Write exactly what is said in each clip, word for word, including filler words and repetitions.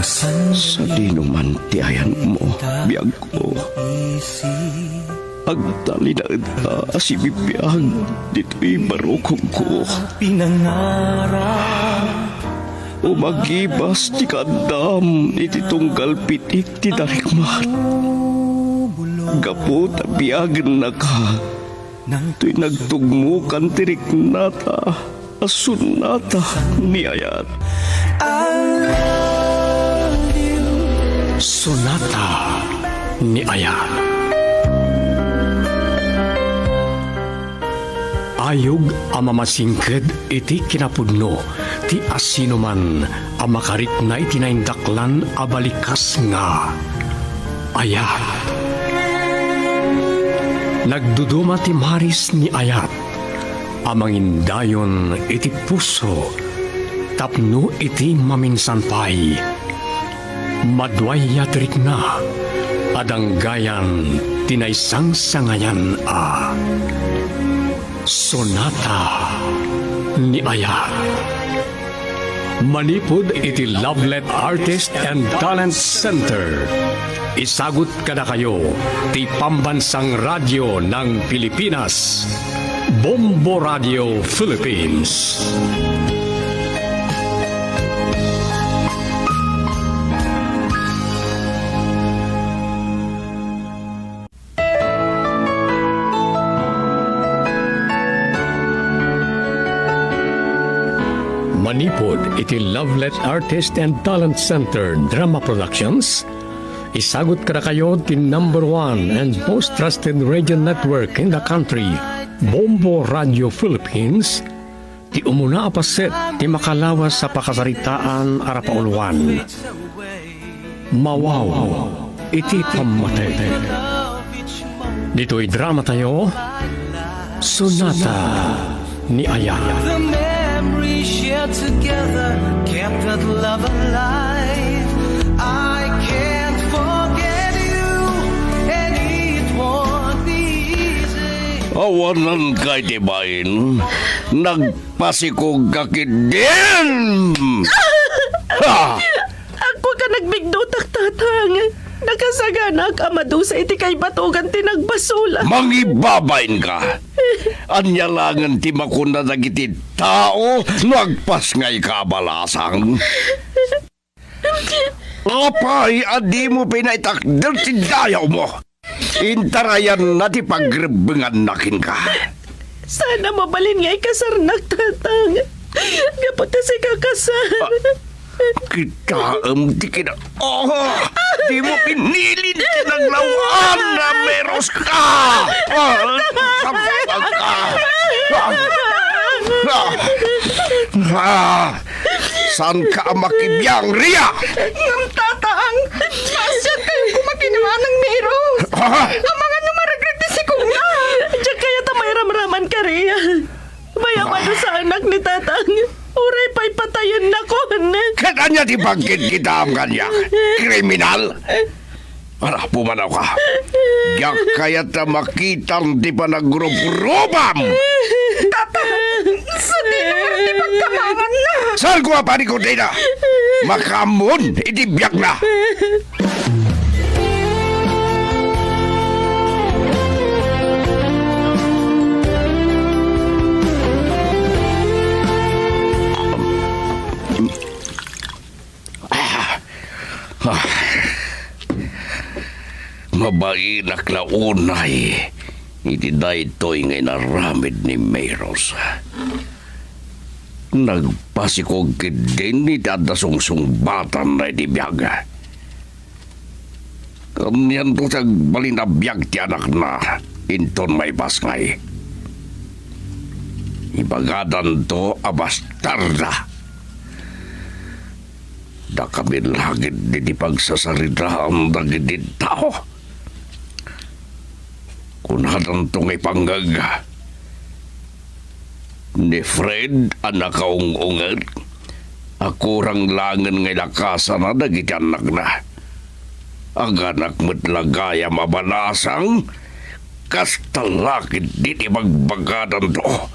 Sadino man ti ayanmo, biagko? Agtalinaedka a sibibiag ditoy barukomko. Umagibas ti kaaddam iti tunggal pitik ti darikmat. Gapu ta biagennaka, toy nagtugmokan ti riknata a sonata ni ayat. Sonata ni ayat. Ayog a mamasingked iti kinapudno ti asinoman a makarikna iti naindaklan a balikas nga ayat. Nagduduma ti maris ni ayat a mangindayon iti puso tapno iti maminsan pay, maduayat rikna a danggayan ti naisangsangayan a sonata ni ayat. Manipud iti Lovelet Artist and Talent Center, isagut kadakayo ti Pambansang Radyo ng Pilipinas, Bombo Radio Philippines. Manipud iti Lovelet Artist and Talent Center Drama Productions, isagut kadakayo ti number one and most trusted radio network in the country, Bombo Radio Philippines, ti umuna a paset ti makalawas a pakasaritaan a rapauluan. Mawaw iti pammateg. Ditoy dramatayo, Sonata ni Aya. The memory shared together kept that love alive. I can't forget you, and it won't be easy. Awanan kay ti bain, nagpasikog ka ketdin! Ha! Agko ka nagbigdutak, Tatang. Nakasaganak a madusa iti kaibatugan ti nagbasolak. Mangibabain ka! Ania laengen ti makuna dagiti tao no agpasngayka a balasang? Apay a dimo pinaitakder ti dayawmo? Intarayanna ti pagrebbenganna kenka. Sana mabalin nga ikasarnak, Tatang. Gapu ta sika kasar. Ah, kitaem ti kina-, oh, dimo pinili ti kinaglaw-an a meros ka. Ah, sabagka. Ah, ah, ah. Saanka a makibiang, Ria? Ngem, Tatang, maasiankayo koma kinamanang meros. Ah! Amangan no maregreti ti sikongna. Diak kayat a mairamramanka, Ria. Mayat a madusa anak ni Tatang. Uray pay patayennakon. Ket ania ti pagkitkitaem kaniak? Kriminal? Ala, pumanawka. Diak kayat a makitam ti panagruprupam. Tatang, sadino nga ti pagkamanganna? Saanko a panikot dayta? Makaammon iti biagna. Ah. Ah. Mabainak la unay iti daytoy nga inaramid ni Meros. Nagpasikog ketdin iti adda sungsungbatanna iti biag. Anianto ti agbalin a biag ti anakna inton maipasngay? Ibagadanto a bastarda. Dakami la ketdi ti pagsasaritaan dagiti tao. Kunadanto nga ipangngeg ni Fred a nakaung-unget a kurang laengen nga ilakasana dagiti annakna. Aganak met la gayam a balasang, kasta la ketdi ti bagbagadanto.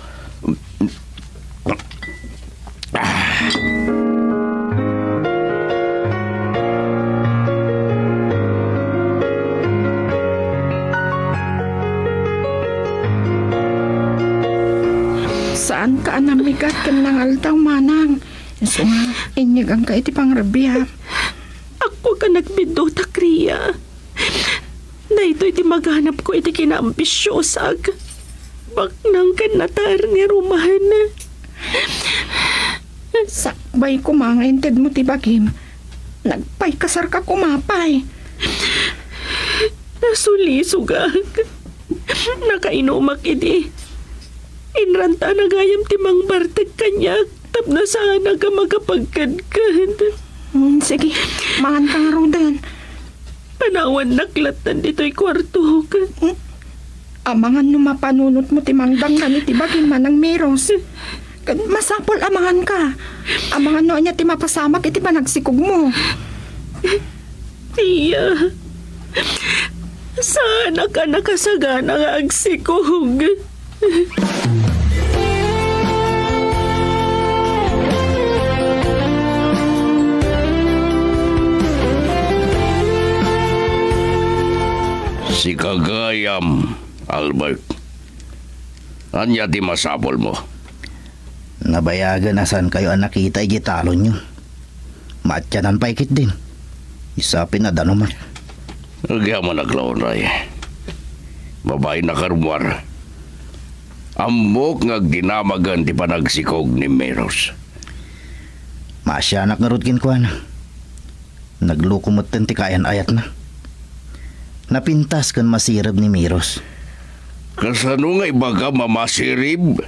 Saanka a namigat ken nangaldaw, manang. Isu nga, inyeganka iti pangrabiam. Agko a nagbiddut, Ria. Daytoy ti maganapko iti kinaambisiosak. Baknang ken natar ni Roman. Sakbay koma nga intedmo ti bagim. Nagpaikasarka koma pay. Nasulisogak. Nakainumak idi. Inrantana gayam ti mangbartek kaniak tapno saanak a makapagkadkad. Hmm, sige, manganka ngaruden. Panawannak lattan ditoy kuartok. Hmm? Amangan no mapanunotmo ti mangdangngan iti bagim, manang Miros. Ket masapul a manganka. Amangan no ania ti mapasamak iti panagsikogmo. Ria, saanak a nakasagana nga agsikog. Sika gayam, Albert. Ania ti masapulmo? Nabayagen a saankayo a nakita idiay talonyo. Maatianan pay ketdin. Isuda pay a danumak. Agyamanak la unay. Babain a karummuar. Ammok nga agdinamagen ti panagsikog ni Miros. Maasianak ngarud kenkuana. Nagluko metten ti kaayan-ayatna. Napintas ken masirib ni Miros. Kasano nga ibagam a masirib?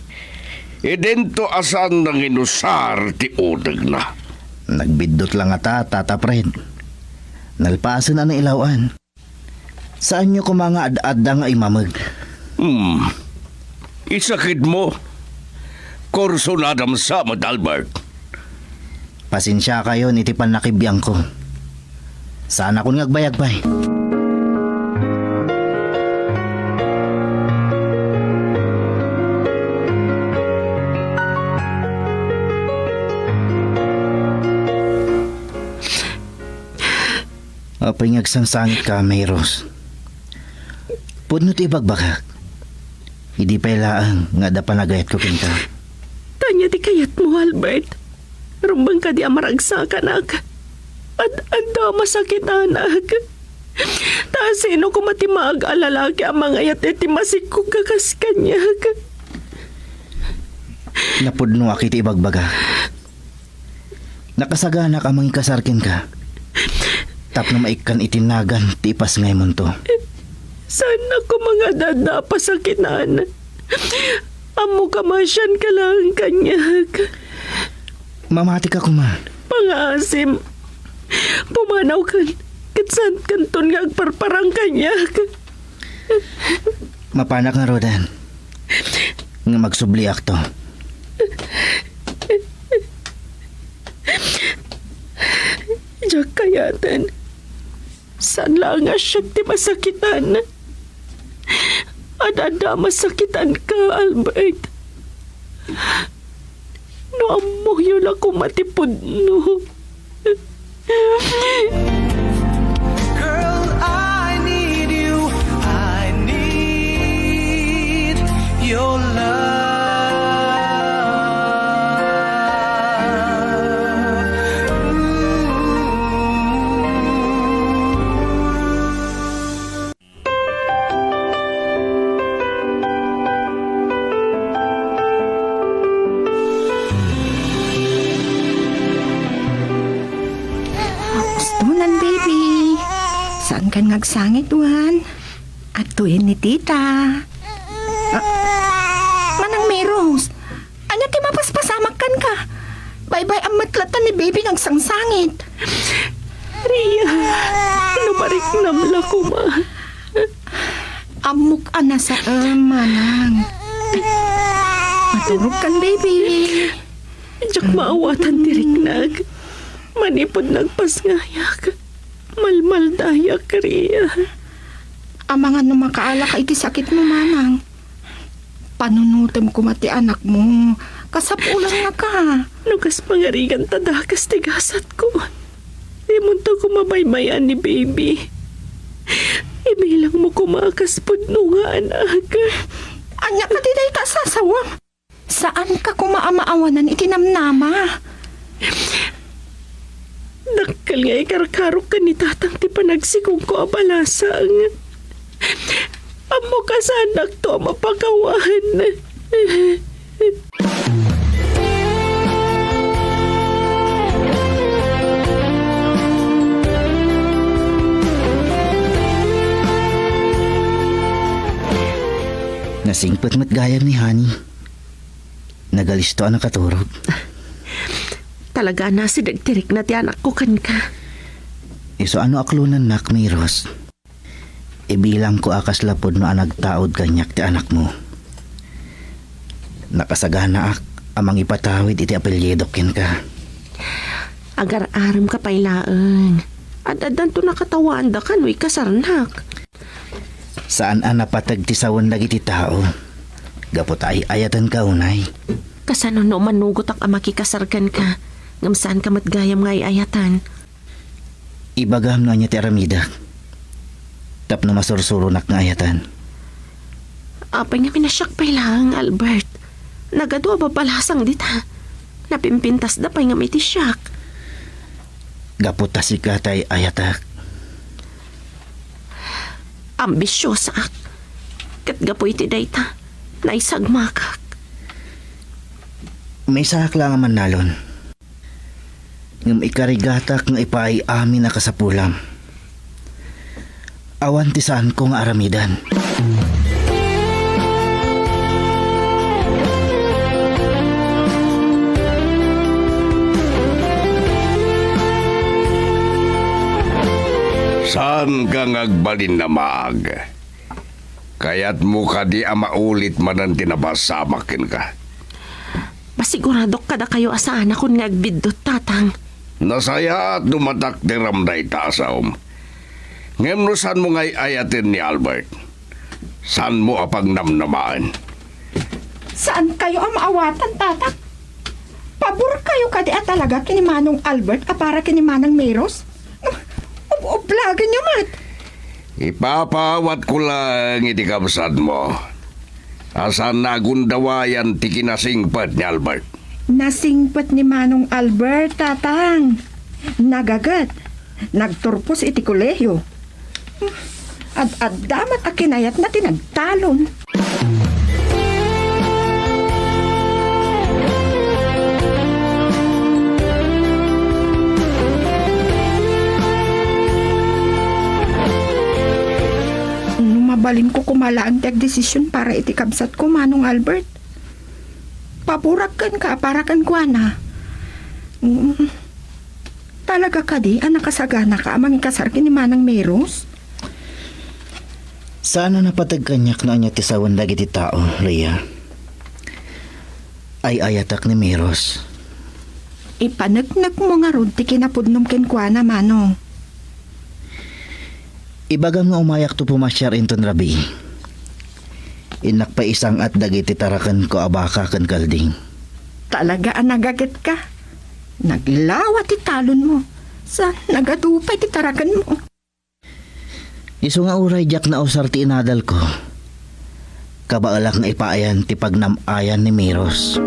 Idinto a saan nanginusar ti utegna. Nagbiddut la ngata, Tata Fred. Nalpasen a nailaw-an. Saanyo koma nga ad-adda nga imameg. Hmm. Isakitmo. Kursunadam sa met, Albert. Pasensiakayon iti pannakibiangko. Saanakon nga agbayag pay. Apay nga agsangsangitka, Miros? Pudno ti ibagbagak. Idi pay laeng nga adda panagayatko kenka. Ania ti kayatmo, Albert? Rumbeng kadi a maragsakanak? Ad-adda a masakitanak. Ta sino koma ti maag a lalaki a mangayat iti masikog a kas kaniak? Napudnoak iti ibagbagak. Nakasaganak a mangikasar kenka tapno maikkan iti nagan ti ipasngaymonto. Saannak koma nga adda a pasakitan. Ammok a maasianka laeng kaniak. Mamatika koma. Pangaasim. Pumanawkan ket saankanton nga agparparang kaniak. Mapanak ngaruden nga magsubliakto. Diak kayaten. Saan laeng a siak ti masakitan. Ad-adda a masakitanka, Albert. No ammoyo la koma ti pudno. Girl, I need you. I need your love. Ooh. Apustonan, baby. Saankan nga agsangit, wen? Adtoyen ni tita. Ah, Manang Miros, ania ti mapaspasamak kenka? Baybay-am met latta ni baby nga agsangsangit. Ria, no mariknam la koma. Ammok a nasaem, manang. Maturogkan, baby. Diak maawatan ti riknag. Manipud nagpasngayak, malmaldayak, Ria. Amangan no makaalaka iti sakitmo, manang. Panunotem koma ti anakmo. Kasapulannaka. No kas pangarigan ta dakes ti gasatko, dimonto koma baybay-an ni baby. Ibilangmo koma a kas pudno nga anak. Ania kadi dayta a sasawam? Saanka koma a maawanan iti namnama. Dakkel nga ikarkarok ken ni Tatang ti panagsigongko a balasang. Ammok a saannakto a mapakawan. Nasingpet met gayam ni Honey. Nagalisto a nakaturog. Talaga a nasideg ti rikna ti anakko kenka. Isu a no aklonennak, Miros, ibilangko a kasla pudno a nagtaud kaniak ti anakmo. Nakasaganaak a mangipatawid iti apelyidok kenka. Agar-aremka pay laeng. Ad-addanto nakatawaandaka no ikasarnak. Saan a napateg ti sawen dagiti tao gapu ta ay-ayatenka unay. Kasano no manugotak a makikasar kenka, ngem saanka met gayam nga ay-ayatan? Ibagam no ania ti aramidek tapno masursuronak nga ayatan. Apay ngem iti siak pay laeng, Albert? Nagadu a babalasang dita. Napimpintasda pay ngem iti siak. Gapu ta sika ti ay-ayatek. Ambisiosaak. Ket gapu iti dayta, naisagmakak. Maysaak la nga mannalon. Ngem ikarigatak nga ipaay amin a kasapulam. Awan ti saanko nga aramiden. Saanka nga agbalin a maag. Kayatmo kadi a maulit manen ti napasamak kenka? Masiguradok kadakayo a saanakon nga agbiddut, Tatang. Nasayaat no matakderam dayta a saom. Ngem no saanmo nga ay-ayaten ni Albert, saanmo a pagnamnamaen. Saankayo a maawatan, Tatang? Paborkayo kadi a talaga ken ni Manong Albert a para ken ni Manang Miros? Ub-, ublagenyo met. Ipapaawatko laeng iti kabsatmo a saan a agundawayan ti kinasingpet ni Albert. Nasingpet ni Manong Albert, Tatang. Nagaget. Nagturpos iti kolehio. Ad-adda met a kinayatna ti nagtalon. No mabalinko koma laeng ti agdesision para iti kabsatko, Manong Albert, paborak kenka a para kenkuana. Mm. Talaga kadi a nakasaganaka a mangikasar ken ni Manang Miros? Saan a napateg kaniak no ania ti sawen dagiti tao, Leah. Ay-ayatak ni Miros. Ipaneknekmo ngarud ti kinapudnom kenkuana, Manong. Ibagam nga umayakto pumasiar inton rabii. Innak pay isang-at dagiti tarakenko a baka ken kalding. Talaga a nagagetka. Naglawa ti talonmo. Sa nagadu pay ti tarakenmo. Isu nga uray diak nausar ti inadalko, kabaelak nga ipaayan ti pagnam-ayan ni Miros.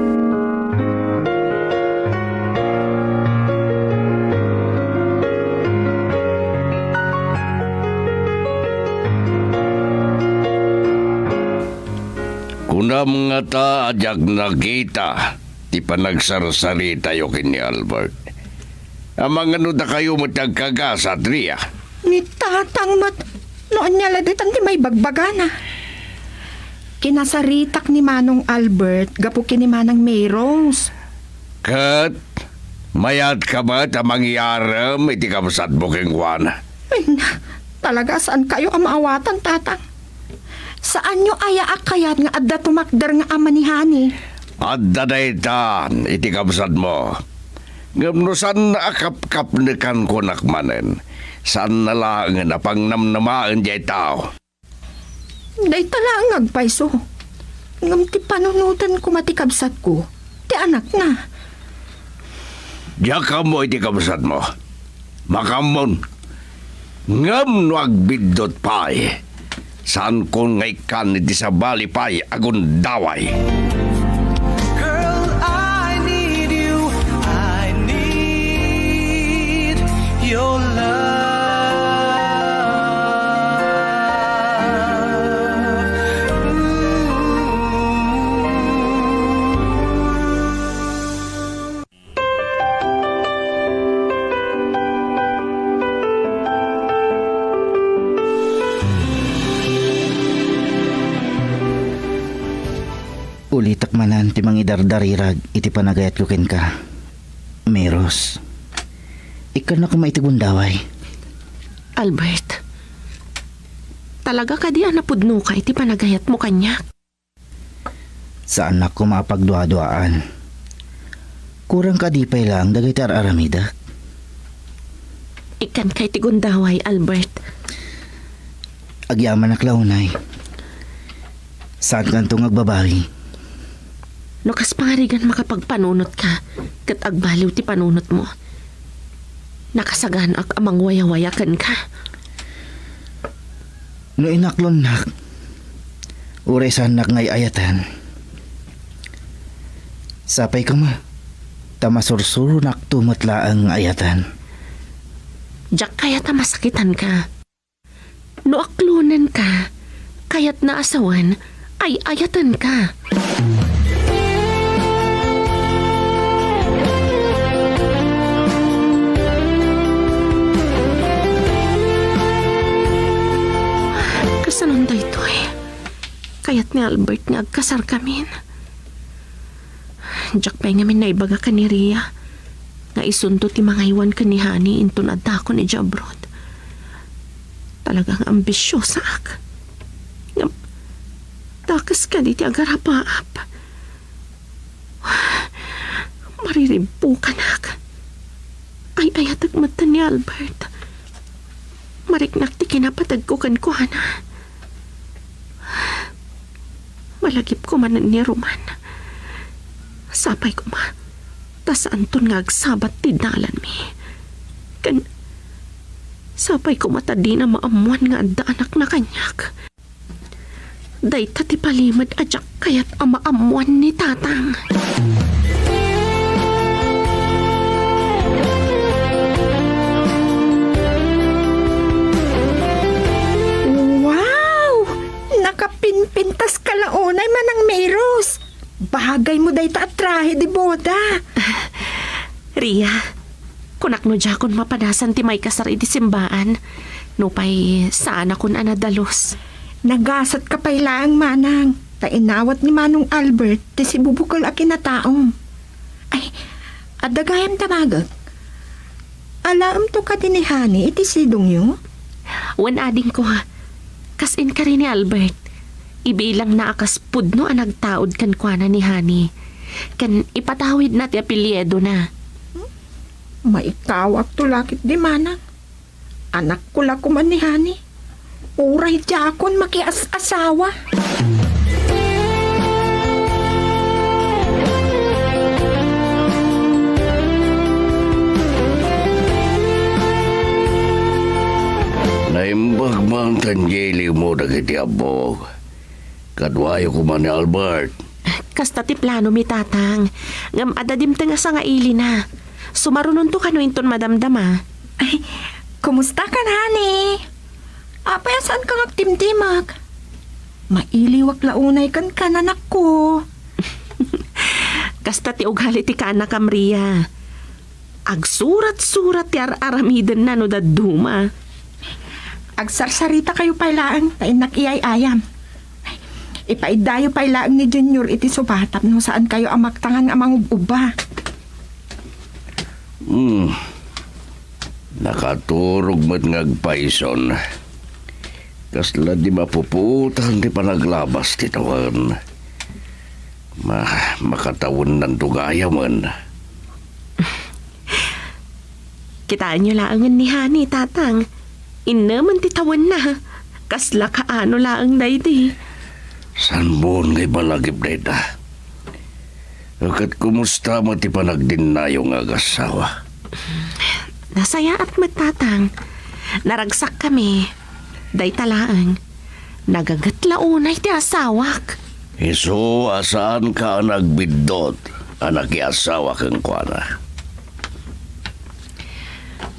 Kunam ngata a diak nakita ti panagsarsaritayo ken ni Albert. Amangan no dakayo met ti agkagasat, Leah. Ni Tatang met, no ania la ditan ti maibagbagana. Kinasaritak ni Manong Albert gapu ken ni Manang Miros. Ket mayat ka met a mangyarem iti kabsatmo kenkuana. Ay na, talaga saankayo a maawatan, Tatang. Saanyo aya a kayat nga adda tumakder nga ama ni Honey? Adda daytan iti kabsatmo. Ngem no saanna a kapkapnekan kunak manen, saanna laengen a pangnamnamaen diay tao. Dayta laeng nga agpayso. Ngem ti panunoten koma ti kabsatko, ti anakna. Diak ammo iti kabsatmo. Makaammon. Ngem no agbiddut pay, saankon nga ikkan iti sabali pay a gundaway. Ulitek manen ti mangidardarirag iti panagayatko kenka, Miros. Ikkannak koma iti gundaway. Albert, talaga kadi a napudnoka iti panagayatmo kaniak? Saannak koma a pagduaduaan. Kurang kadi pay laeng dagiti ar-aramidek? Ikkanka iti gundaway, Albert. Agyamanak la unay. Saankanto nga agbabawi. No kas pangarigan makapagpanunotka, ket agbaliw ti panunotmo, nakasaganaak a mangwayawaya kenka. No inaklonnak, uray saannak nga ay-ayaten, sapay koma, ta masursuronakto met laeng nga ayaten. Diak kayat a masakitanka. No aklonenka, kayatna a sawen, ay-ayatenka. Kasano daytoy? Kayat ni Albert nga agkasarkamin. Diak pay ngamin naibaga ken ni Ria nga isunto ti mangaywan ken ni Honey inton addakon idiay abroad. Talaga nga ambisiosaak. Ngem, dakes kadi ti agarapaap. Mariribbukanak. Ay-ayatek met ni Albert. Mariknak ti kinapatagko kenkuana. Malagipko manen ni Roman. Sapay koma, ta saanton nga agsabat ti dalanmi. Ken sapay koma ta dina maammoan nga adda anakna kaniak. Dayta ti palimed a diak kayat a maammoan ni Tatang. Wow! Nakapinpintaska la unay, Manang Miros. Bagaymo dayta a trahe de boda. Ria, kunak no diakon mapadasan ti maikasar iti simbaan, nupay saanakon a nadalus. Nagasatka pay laeng, manang, ta inawat ni Manong Albert ti sibubukel a kinataom. Ay, adda gayam damagek. Alaemto kadi ni Honey iti sidongyo? Wen, adingko, kas inkari ni Albert, ibilangna a kas pudno a nagtaud kenkuana ni Honey, ken ipatawidna ti apelyidona. Maikawakto la ketdi, manang. Anakko la koma ni Honey. Uray diakon makias-asawa. Naimbag man ti iliwmo dagiti abbok. Kaduayo koma ni Albert. Kasta ti planomi, Tatang. Ngem adda dimteng a sangailina. Sumarunonto kano inton madamdama. Ay, kumusta kan, honey? Apay a saanka nga agtimtimek? Mailiwak la unay kenka, anakko. Kasta ti ugali ti kaanakam, Ria. Agsurat-surat ti ar-aramidenna no dadduma. Agsarsarita kayo pay laeng, ta innak iyay-ayam. Ipaiddayo pay laeng ni Junior iti suba tapno saan kayo a maktangan a mangub-ubba. Hmm. Nakaturog met nga agpayson. Kasla di mapupuotan ti panaglabas ti tawen. Ma-, makatawennanto gayamen. Kitaenyo laengen ni Honey, Tatang. Innemen ti tawenna. Kasla kaano laeng daydi. Saan nga ibalagip dayta? Ket kumusta met ti panagdinnayo nga agassawa? Nasayaat met, Tatang. Naragsakkami. Dayta laeng. Nagaget la unay ti asawak. Isu a saanka a nagbiddut a nakiasawa kenkuana.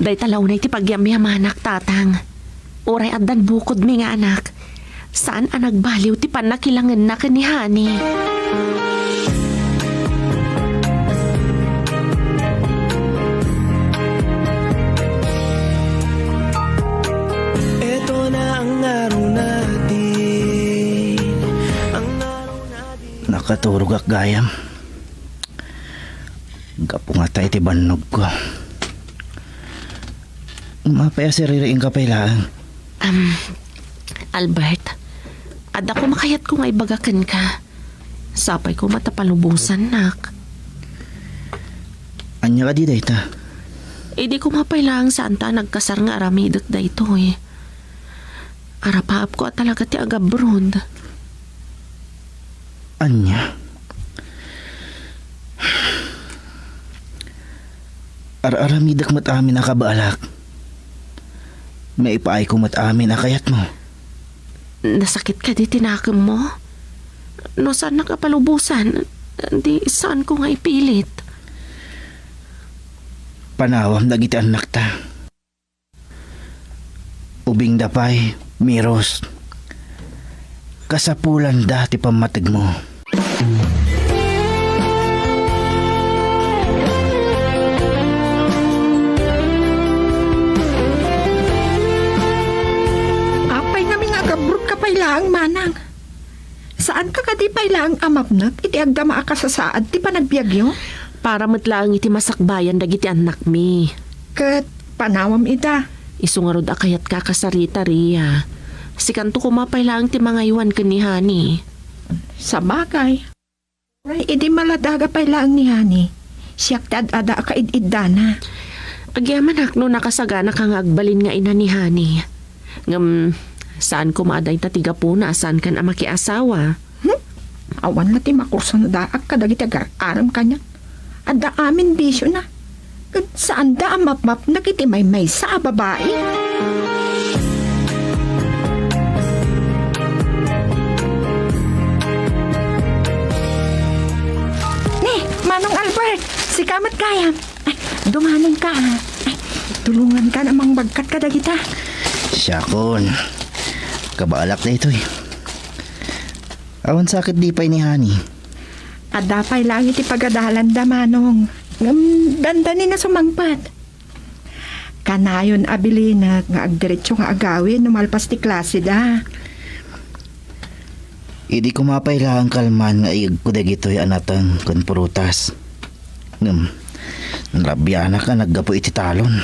Dayta la unay ti pagyamyamanak, Tatang. Uray addan bukodmi nga anak, saan a nagbaliw ti pannakilangenna ken ni Honey. Ito na ang araw natin, ang araw natin. Nak, Katurogak gayam. Gapu ngata iti bannogko. Mapay a siririingka pay laeng. Am, Albert, adda koma kayatko nga ibaga kenka. Sapay koma ta palubosannak. Ania kadi dayta? Idi koma pay laeng saanta a nagkasar nga aramidek daytoy. Arapaapko a talaga ti agabroad. Ania? Ar-aramidek met amin a kabaelak. Maipaayko met amin a kayatmo. Nasakit kadi ti nakemmo? No saannak a palubosan, di saanko nga ipilit. Panawam dagiti annakta. Ubingda pay, Miros. Kasapulanda ti pammategmo. Apay ngamin nga agabroadka pay laeng, manang? Saanka kadi pay laeng a mapnek iti agdama a kasasaad ti panagbiagyo? Para met laeng iti masakbayan dagiti annakmi. Ket panawam ida. Isu ngarud a kayatka a kasarita, Ria. Sikanto koma pay laeng ti mangaywan ken ni Honey. Sabagay. Uray idi maladaga pay laeng ni Honey, siak ti ad-ada a kaid-iddana. Agyamanak no nakasaganaka nga agbalin nga ina ni Honey. Ngem, saan koma a dayta ti gapuna a saankan a makiasawa. Hmm? Awan la ti makursunadaak kadagiti agar-arem kaniak. Adda amin bisiona. Ket saanda a mapmapnek iti maymaysa a babai. Ni, Manong Albert, sika met gayam. Ay, dumanonka, a. Ay, tulongankan a mangbagkat kadagita. Siakon. Kabaelak daytoy. Awan sakit di pay ni Honey. Adda pay laeng iti pagadalanda, Manong. Ngem, dandanin a sumangpet. Kanayon a bilinek nga agdiretso nga agawid no malpas ti klaseda. Idi koma pay laeng kalman nga iyegko dagitoy a nateng ken prutas. Ngem, narabianak a naggapu iti talon.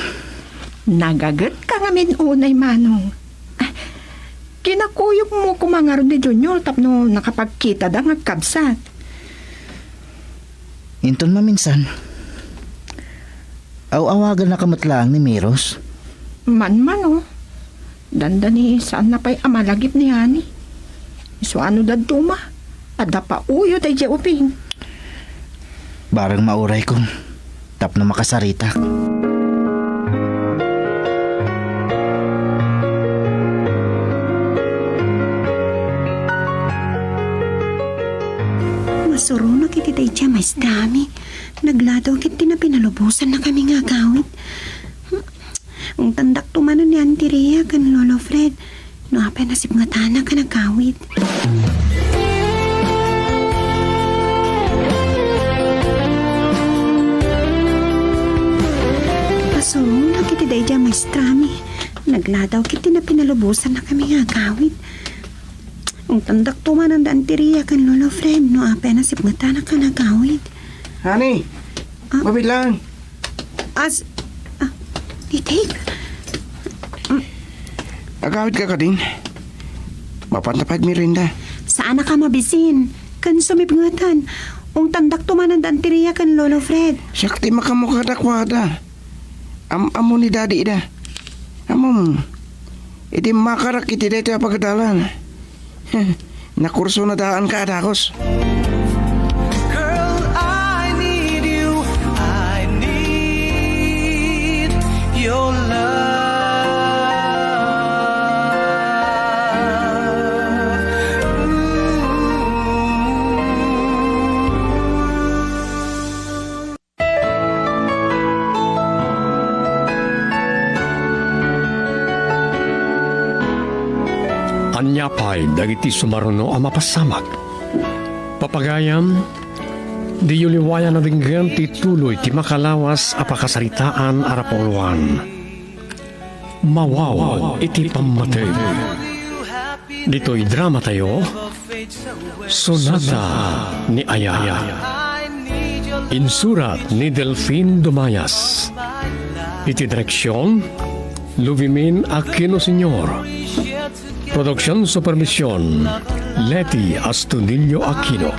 Nagagetka ngamin unay, Manong. Ah, kinakuyogmo koma ngarud ni Junior tapno nakapagkitada nga agkabsat. Inton maminsan, aw-awagannaka met laeng ni Miros. Manmano, dandani saanna pay a malagip ni Honey. Isu a no dadduma, adda pauyo daydiay ubing. Bareng maurayko tapno makasaritak. Masuronak iti daydiay a maestrami. Nagladaw ket ti napinalubosannakami nga agawid. Ungtandakto manen ni Auntie Rhea ken Lolo Fred no apay a nasipngetanak a nagawid. Pasuronak iti daydiay a maestrami. Nagladaw ket ti napinalubosannakami nga agawid. Ungtandakto manen da Auntie Rhea ken Lolo Fred no apay a nasipngetanak a nagawid. Honey, ah? Mabilang. As, ah, Titik? Agawidka kadin? Mapanta pay agmerienda. Saanaka mabisin. Ken sumipngetan. Ungtandakto manen da Auntie Rhea ken Lolo Fred. Siak ti makaammo kadakuada. Am-ammo ni Daddy ida. Ammom, idi makarak iti daytoy a pagadalan, nakursonadanka a dagus. Girl, I need you. I need your love. Ooh. Ania pay dagiti sumaruno a mapasamak? Papagayam, diyo liwayan a denggen ti tuloy ti makalawas a pakasaritaan a rapuloan. Mawaw iti pammateg. Ditoy dramatayo, Sonata ni Ayat. Insurat ni Delfin Dumayas. Iti direksyon, Lubimin Aquino Senior. Production supervision, Leti Astudillo Aquino.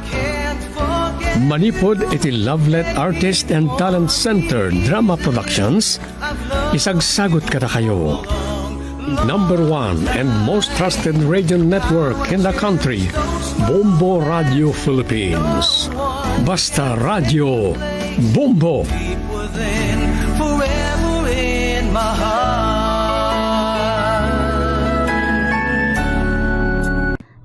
Manipud iti Lovelet Artist and Talent Center Drama Productions, isagsagut kadakayo. Number one and most trusted radio network in the country, Bombo Radio Philippines. Basta Radio Bombo. Forever in my heart.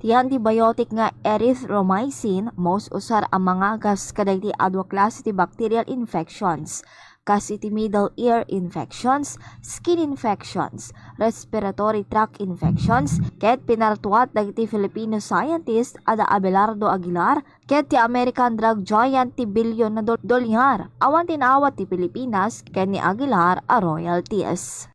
Ti antibiotic nga erythromycin, maus-usar a mangagas kadagiti adu a klase ti bacterial infections, kas iti middle ear infections, skin infections, respiratory tract infections, ket pinartuat dagiti Filipino scientist a da Abelardo Aguilar ket ti American drug giant ti bilyon na dol-, dolyar. Awan ti naawat ti Pilipinas ken ni Aguilar a royalties.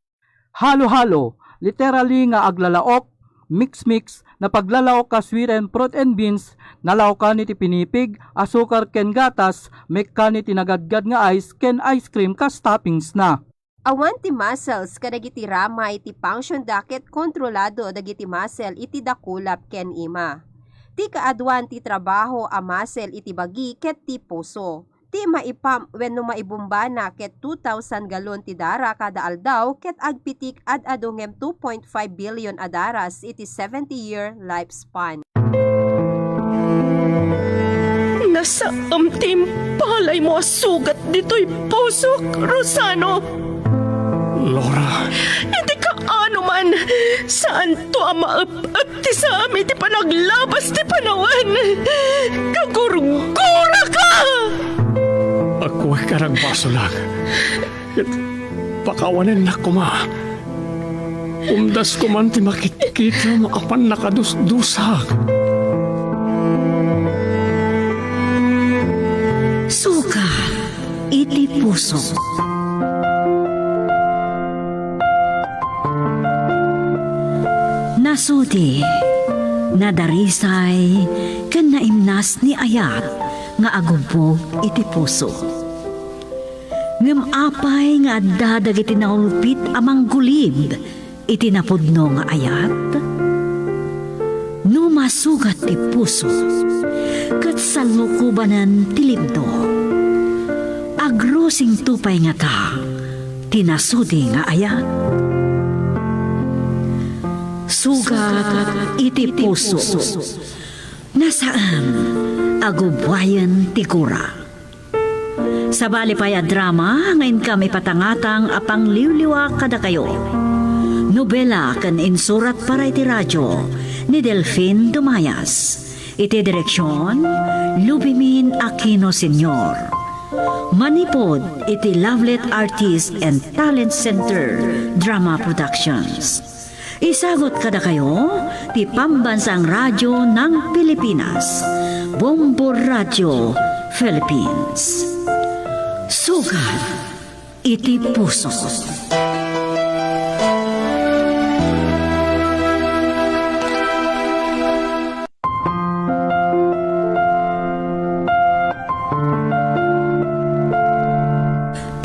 Halo-halo, literally nga aglalaok, mix-mix, napaglalaok a sweetened fruit and beans, nalaokan iti pinipig, asukar ken gatas, mekkan iti nagadgad nga ice ken ice cream kas toppings na. Awan ti muscles kadagiti ramay ti function da ket kontrolado dagiti muscle iti dakulap ken ima. Ti kaaduan ti trabaho a muscle iti bagi ket ti puso. Ti maipump wenno maibombana ket two thousand galon ti dara kada aldaw ket agpitik ad-adu ngem two point five billion a daras iti seventy-year lifespan. Nasaem ti impalaymo a sugat ditoy pusok, Rosano. Laura. Iti kaano man, saanto a maep-ep ti saem iti panaglabas ti panawen. Kagurguraka! Agkuek a nagbasolak. Ket pakawanennak koma. Umdas koman ti makitkitam a pannakadusdusak. Sugat iti puso. Nasudi, nadarisay, ken naimnas ni Ayat nga agubbog iti puso. Ngem apay nga adda dagiti naulpit a manggulib iti napudno nga ayat? No masugat ti puso ket salukobanen ti libno, agrusingto pay ngata ti nasudi nga ayat? Sugat iti puso. Nasaem a gubbuayen ti gura. Sabali pay a drama nga inkam ipatangatang a pangliwliwa kadakayo. Nobela ken insurat para iti radio ni Delfin Dumayas. Iti direksyon, Lubimin Aquino Senior. Manipud iti Lovelet Artist and Talent Center Drama Productions. Isagut kadakayo ti Pambansang Radyo ng Pilipinas, Bombo Radyo Philippines. Sugat iti puso.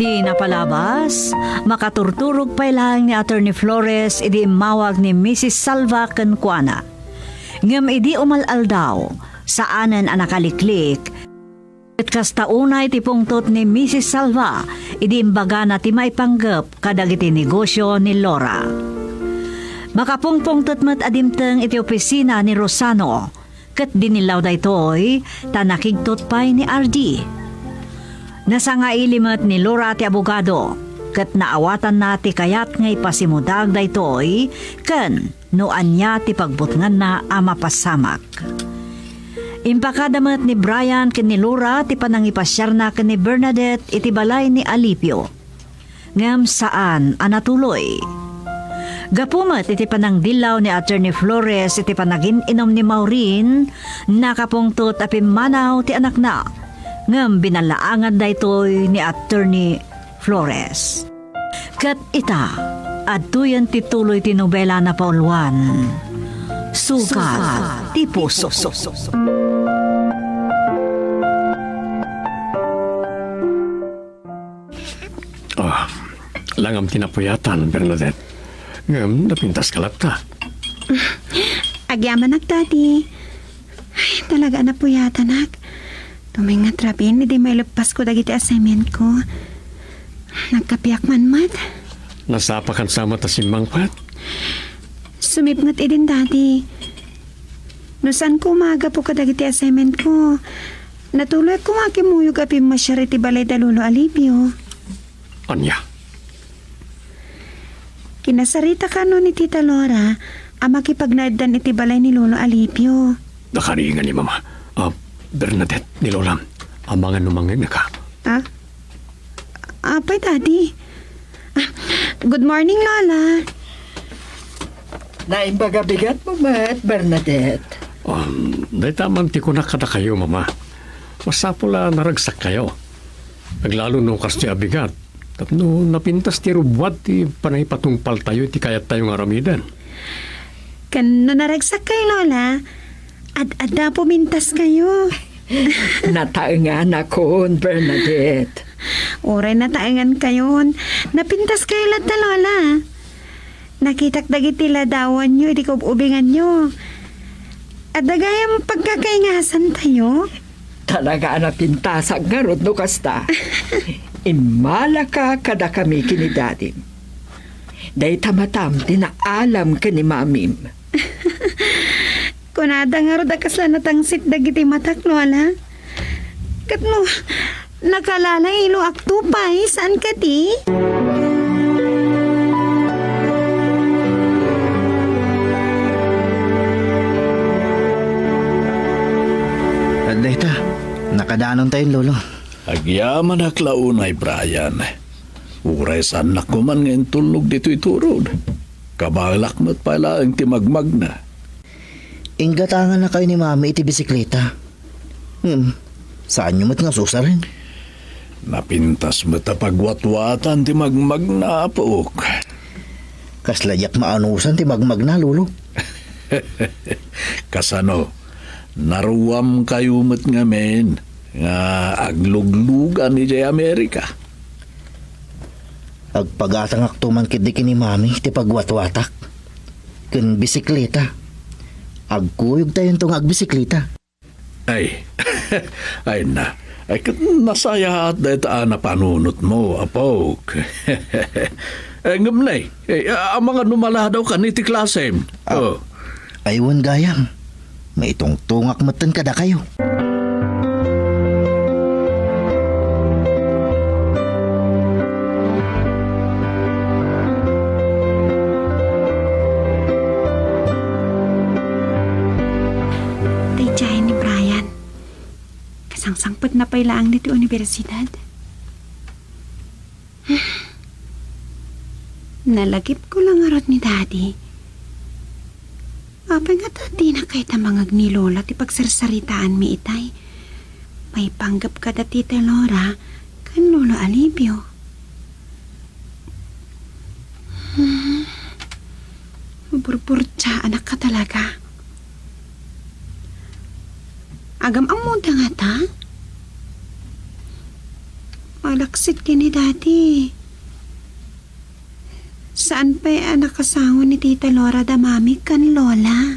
Ti napalabas, makaturturog pay laeng ni Attorney Flores idi immawag ni Missus Salva kenkuana. Ngem idi umal-aldaw, saanen a nakaliklik, ket kasta unay ti pungtot ni Missus Salva idi imbagana ti maipanggep kadagiti negosio ni Laura. Makapungpungtot met a dimteng iti opisina ni Rosano, ket dinillaw daytoy ta nakigtot pay ni Ardi. Nasangaili met ni Laura ti abogado, ket naawatanna ti kayat nga ipasimudag daytoy ken no ania ti pagbutnganna a mapasamak. Impakada met ni Brian ken ni Laura ti panangipasiarna ken ni Bernadette iti balay ni Alipio. Ngem saan a natuloy. Gapu met iti panangdillaw ni Attorney Flores iti panagin-inom ni Maureen, nakapungtot a pimmanaw ti anakna, ngem binallaangan daytoy ni Attorney Flores. Ket ita, adtoyen ti tuloy ti nobela napauluan, Sugat ti puso. Ah, langam ti napuyatan, Bernadette. Ngem, napintaska latta. Agyamanak, Daddy. Ay, talaga a napuyatanak. Tumingat rabin idi maileppasko dagiti assignmentko. Nagkapiak man met. Nasapakan sa met a simmangpet? Sumipnget idin, Daddy. No saanko umagapu kadagiti assignmentko, natuloyak koma a kimmuyog a pimmasiar iti balay da Lolo Alipio. Ania? Kinasarita kano ni Tita Laura a makipagnaeddan iti balay ni Lolo Alipio. Nakaringan ni Mama. Ah, Bernadette, ni Lola, amangan no mangngegka. Ah? Apay, Daddy? Ah, good morning, Lola. Naimbag a bigatmo met, Bernadette. Um, dayta man ti kunak kadakayo, Mama. Masapul a naragsakkayo. Aglalo no kastoy a bigat. Tapno napintas ti rubbuat ti panangipatungpaltayo iti kayattayo nga aramiden. Ken no naragsakkayo, Lola, ad-adda pumintaskayo. Nataenganakon, Bernadette. Uray nataengankayon, napintaskayo latta, Lola. Nakitak dagiti ladawanyo idi kaub-ubinganyo. Adda gayam pagkakaingasantayo? Talaga a napintasak ngarud no kasta. Immalaka kadakami ken ni Dadim. Dayta matam ti naalam ken ni Mamim. Kunada ngarud a kasla natangsit dagiti matak, Lola. Ket no nakalalay iloakto pay, saan kadi? Dayta, nakadanontayon, Lolo. Agyamanak la unay, Brian. Uray saannak koman nga intulnog ditoy turod. Kabalak met pay laeng ti magmagna. Inggatangannakayo ni Mami iti bisikleta. Hmm, saanyo met nga susaren? Napintas met a pagwatwatan ti magmagna, apok. Kasla diak maanusan ti magmagna, Lolo. Kasano? Naruamkayo met ngamin nga agluglugan idiay Amerika. Agpagatangakto man ketdi ken ni Mami ti pagwatwatak ken bisikleta. Agkuyogtayonto nga agbisikleta. Ay, ay na. Ay, ket nasayaat dayta a napanunotmo, apok. Eh, ngem nay, eh, amangan no maladaw kan iti klasem. Ah, oh. Ay, wen gayam. Maitungtungak metten kadakayo. Daydiay ni Brian. Kasangsangpetna pay laeng ditoy universidad. Nalagipko la ngarud ni Daddy. Apay ngata a dina kayat a mangngeg ni Lola ti pagsarsaritaanmi itay? Maipanggep kada Tita Laura ken Lolo Alibio. Hmm. Maburburtiaanak ka talaga. Agam-ammoda ngata? Malaksid ken ni Daddy. Saan pay a nakasango ni Tita Laura da Mami ken Lola?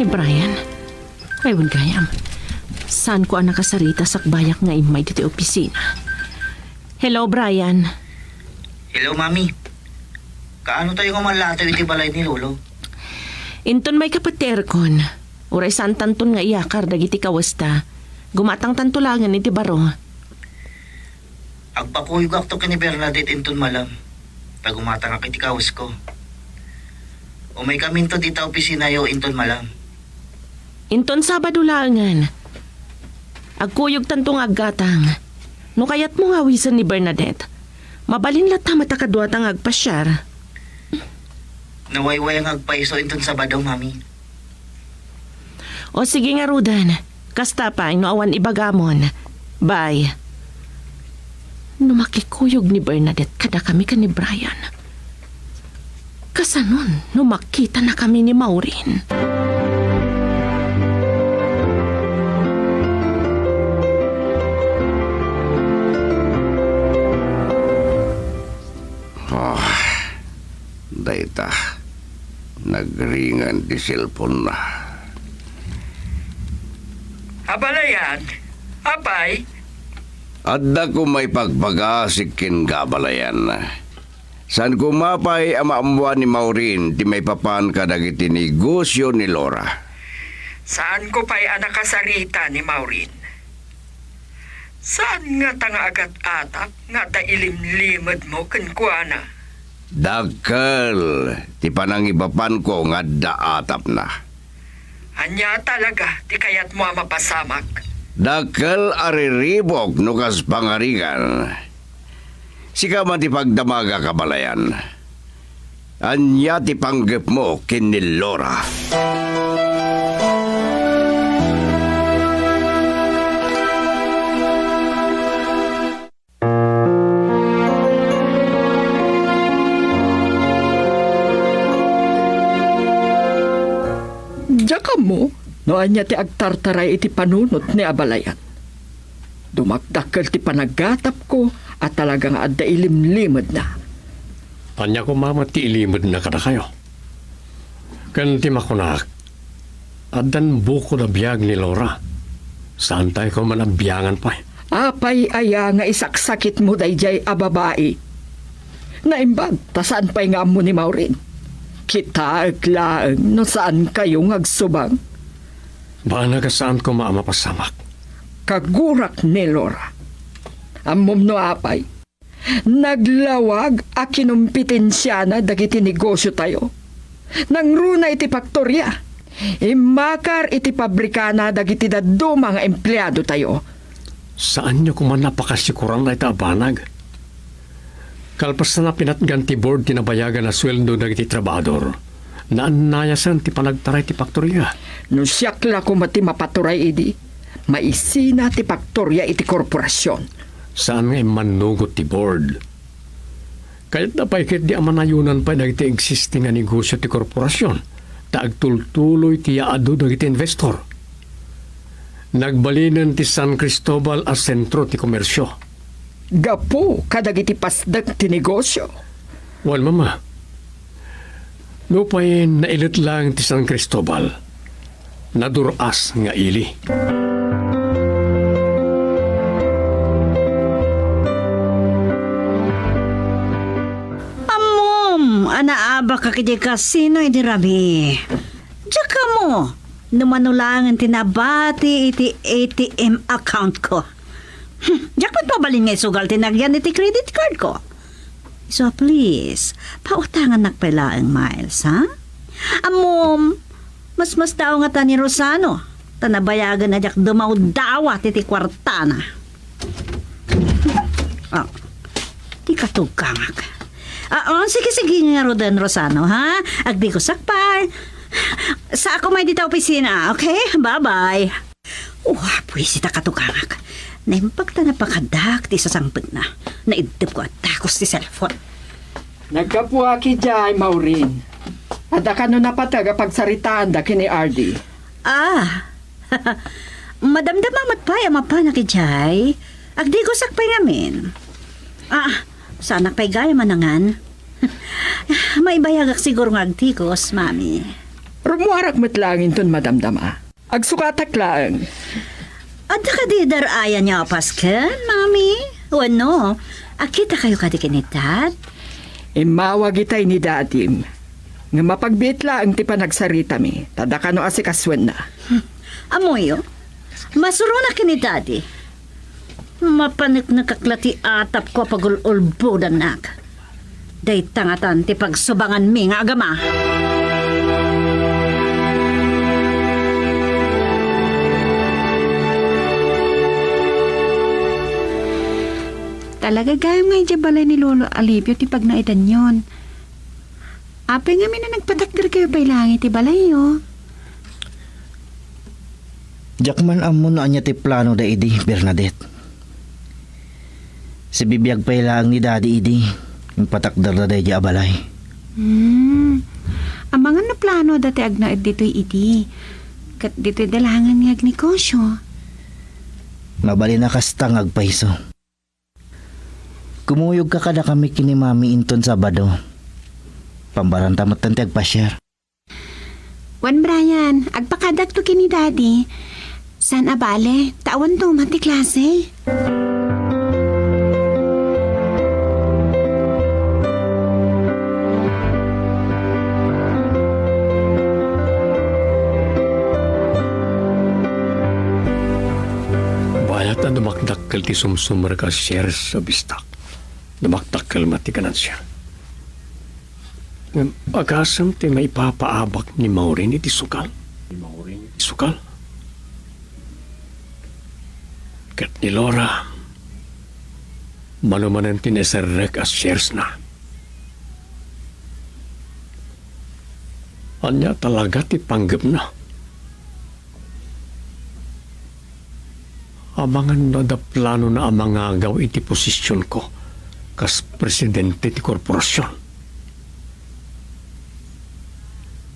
Ni Brian. Ay, wen gayam. Saanko a nakasarita sakbayak nga immay ditoy opisina. Hello, Brian. Hello, Mami. Kaano tayo nga manlataw iti balay ni Lolo? Inton maikapet ti aircon, uray saantanton nga iyakar dagiti kawesta, gumatangtanto laengen iti baro. Agpakuyogakto ken ni Bernadette inton malam, ta gumatangak iti kawesko. Umaykaminto dita opisinayo inton malam. Inton Sabado laengen. Agkuyogtanto nga aggatang. No kayatmo nga awisen ni Bernadette, mabalin latta met a kaduata nga agpasiar. Nawaywaya nga agpayso inton Sabado, Mami. O sige ngaruden. Kasta pay no awan ibagamon. Bye. No makikuyog ni Bernadette kadakami ken ni Brian, kasanon no makitanakami ni Maureen? Ah, dayta. Nagringen ti cellphone-na. Abalayan, apay? Adda koma ipagpagasik kenka, abalayan. Saan koma pay a maammoan ni Maureen ti maipapan kadagiti negosio ni Laura. Saanko pay a nakasarita ni Maureen. Saan ngata nga agat-atap nga adda ilimlimedmo kenkuana? Dakkel ti panangipapanko nga adda atapna. Ania talaga ti kayatmo a mapasamak? Dakkel a riribuk no kas pangarigan. Sika man ti pagdamagak, abalayan. Ania ti panggepmo ken ni Laura? Diak ammo no ania ti agtartaray iti panunot ni abalayan. Dumakdakkel ti panagatapko a talaga nga adda ilimlimedna. Ania koma met ti ilimedna kadakayo? Ken ti makunak, addan bukod a biag ni Laura. Saantayo koma a biangan pay. Apay aya nga isaksakitmo daydiay a babai? Naimbag ta saan pay nga ammo ni Maureen. Kitaek laeng no saankayo nga agsubang. Banag a saan koma a mapasamak. Kagurak ni Laura. Ammom no apay? Naglawag a kinumpetensiana dagiti negosiotayo. Nangruna iti faktoria. Immakar iti pabrikana dagiti dadduma nga empleadotayo. Saanyo koma a pakasikuran dayta a banag? Kalpasan a pinatgan ti board ti nabayagan a sueldo dagiti trabahador, naannayasan ti panagtaray ti faktoria. No siak la koma ti mapaturay idi, maisina ti faktoria iti korporasion. Saan nga immannugot ti board. Kayatda pay ketdi a manayonan pay dagiti existing nga negosio ti korporasion, ta agtultuloy ti yaadu dagiti investor. Nagbalinen ti San Cristobal a sentro ti komersio. Gapu kadagiti pasdek ti negosio. Wen, Mama. Nupay nailet laeng ti San Cristobal, nadur-as nga ili. Ammom a naabaka iti kasino idi rabii. Diak ammo no mano laengen ti nabati iti A T M account ko. Hmm, diak met mabalin nga isugal ti nagyan iti credit card ko. So, please, pautangannak pay laeng, Miles, ha? Ammom, masmasdaaw ngata ni Rosano, ta nabayagan a diak dumawdawat iti kuartana. Ah, ti katugkangak. Ah, oh, sige, sige ngaruden, Rosano, ha? Agdigosak pay. Saak met dita opisina, okay? Bye-bye. Oh, buisit a katugangak. Naimbag ta napakadak ti sasangpetna. Naiddep ko a dakos ti cellphone. Naggapuak idiay, Maureen. Adda kano napateg a pagsaritaanda ken ni Ardy? Ah, madamdama met pay a mapanak idiay. Agdigosak pay ngamin. Ah, saanak pay gayam a nangan. Maibayagak siguro nga agdigos, Mami. Rummuarak met laeng inton madamdama. Agsukatak laeng. Adda kadi dar-ayan nga apasken, Mami? Wenno, agkitakayo kadi ken ni Dad? Immawag itay ni Dadim nga mapagbiit laeng ti panagsaritami, ta adda kano asikasoenna. Hmm. Ammoyo, masuronak ken ni Daddy. Mapaneknekak la ti atapko a pagul-ulbodannak. Dayta ngatan ti pagsubanganmi nga agama. Talaga gayam nga idiay balay ni Lolo Alipio ti pagnaedanyon. Apay ngamin a nagpatakderkayo pay laeng iti balayyo? Diak man ammo no ania ti plano da idi, Bernadette. Sibibiag pay laeng ni Daddy idi impatakderda daydiay a balay. Hmm. Amangan no planoda ti agnaed ditoy idi. Ket ditoy da laengen nga agnegosio. Mabalin a kasta nga agpayso. Kumuyogka kadakami ken ni Mami inton Sabado. Pambaranta metten ti agpasiar. Wen, Brian, agpakadakto ken ni Daddy. Saan a bale, ta awanto met ti klase. Bayat a dumakdakkel ti sumsumrek a shares a bistak. Dumakdakkel met ti ganansia. Ngem agasem ti maipapaabak ni Maureen iti sukal? Ni Maureen iti sukal? Ket ni Laura, mano manen ti naiserrek a sharesna. Ania talaga ti panggepna? Amangan no adda planona a mangagaw iti posisionko kas presidente ti korporasion.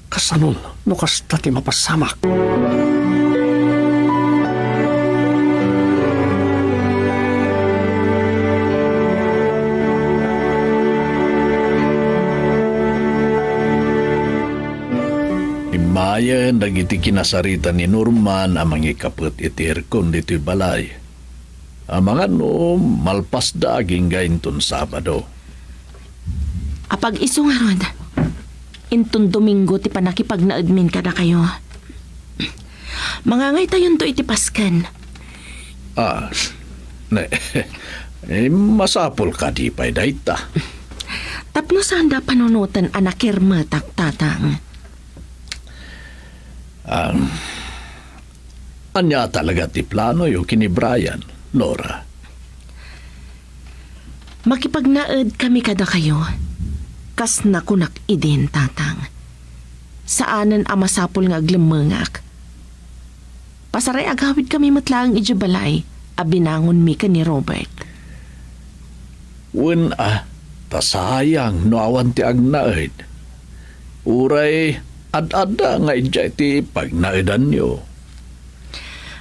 Kasanon no kasta ti mapasamak? Immayen dagiti kinasarita ni Norman a mangikapet iti aircon ditoy balay. Amangan no malpasda agingga inton Sabado. Apag-isu ngarud, inton Domingo ti pannakipagnaedmin kadakayo. Mangangaytayonto iti pasken. Ah, ne, eh, masapul kadi pay dayta? Tapno saanda a panunoten a nakirmetak, Tatang. Ah, ania talaga ti planoyo ken ni Brian, Laura? Makipagnaedkami kadakayo, kas nakunak idin, Tatang. Saanen a masapul nga aglemmengak. Pasaray agawidkami met laeng idiay balay a binangonmi ken ni Robert. Wen a, ta sayang no awan ti agnaed. Uray ad-adda nga idiay ti pagnaedanyo.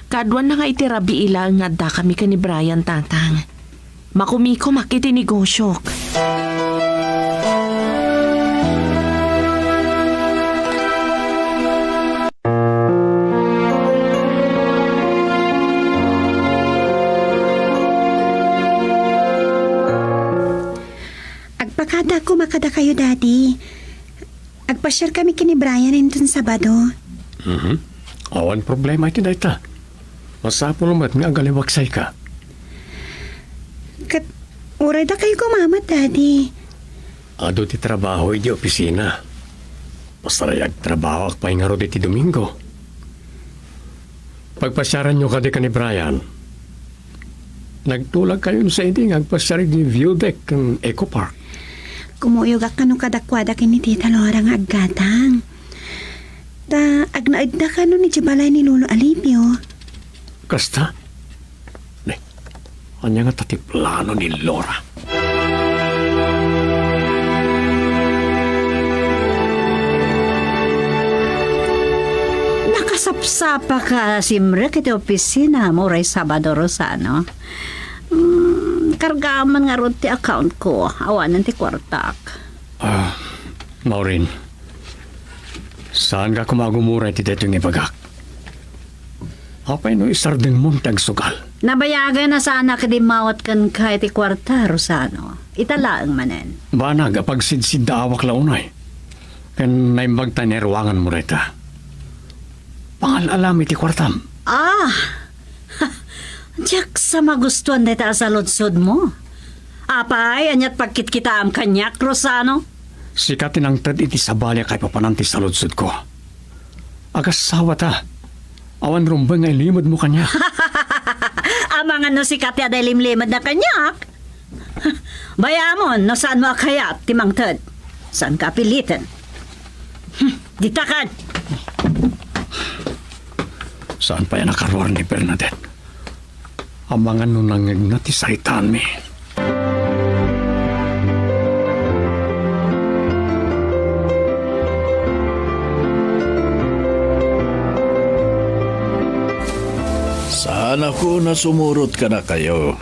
Kaaduanna nga iti rabii laeng nga addakami ken ni Brian, Tatang. Makumikomak iti negosiok. Agpakada koma kadakayo, Daddy. Agpasiarkami ken ni Brian inton Sabado. Mhm. Awan problema iti dayta. Masapul met nga agaliwaksayka. Ket uray dakayo koma met, Daddy. Adu ti trabaho idi opisina. Pasaray agtrabahoak pay ngarud iti Domingo. Pagpasiaranyo kadi ken ni Brian. Nagtulagkayon sa idi nga agpasiar iti view deck ken Eco Park. Kumuyogak kano kadakuada ken ni Tita Laura nga aggatang. Ta agnaedda kano idiay balay ni Lolo Alipio. Kasta? Ne, ania ngata ti plano ni Laura? Nakasapsapaka a simrek iti opisina mo uray Sabado, Rosano. Mm, kargaam man ngarud ti account ko. Awanen ti kuartak. Ah, Maureen, saanka koma agumura iti daytoy nga ibagak. Apay no isardengmon ti agsugal? Nabayagen a saanak dimmawat kenka iti kuarta, Rosano. Ita laeng manen. Banag a pagsidsiddaawak la unay. Ken naimbag ta nairwanganmo dayta. Pangal-alam iti kuartam. Ah! Diak sa magustuan dayta a saludsodmo. Apay, aniat pagkitkitaam kaniak, Rosano? Sika ti nangted iti sabali a kaipapanan ti saludsodko. Agasawa ta. Awan rumbeng nga ilimedmo kaniak. Amangan no sika ti adda ilimlimed na kaniak. Bayamon no saanmo a kayat ti mangted. Saanka a piliten. Hmm, ditakan! Saan pay a nakaruar ni Bernadette? Amangan no nangngegna ti saritaanmi. Ako na sumurot kadakayo.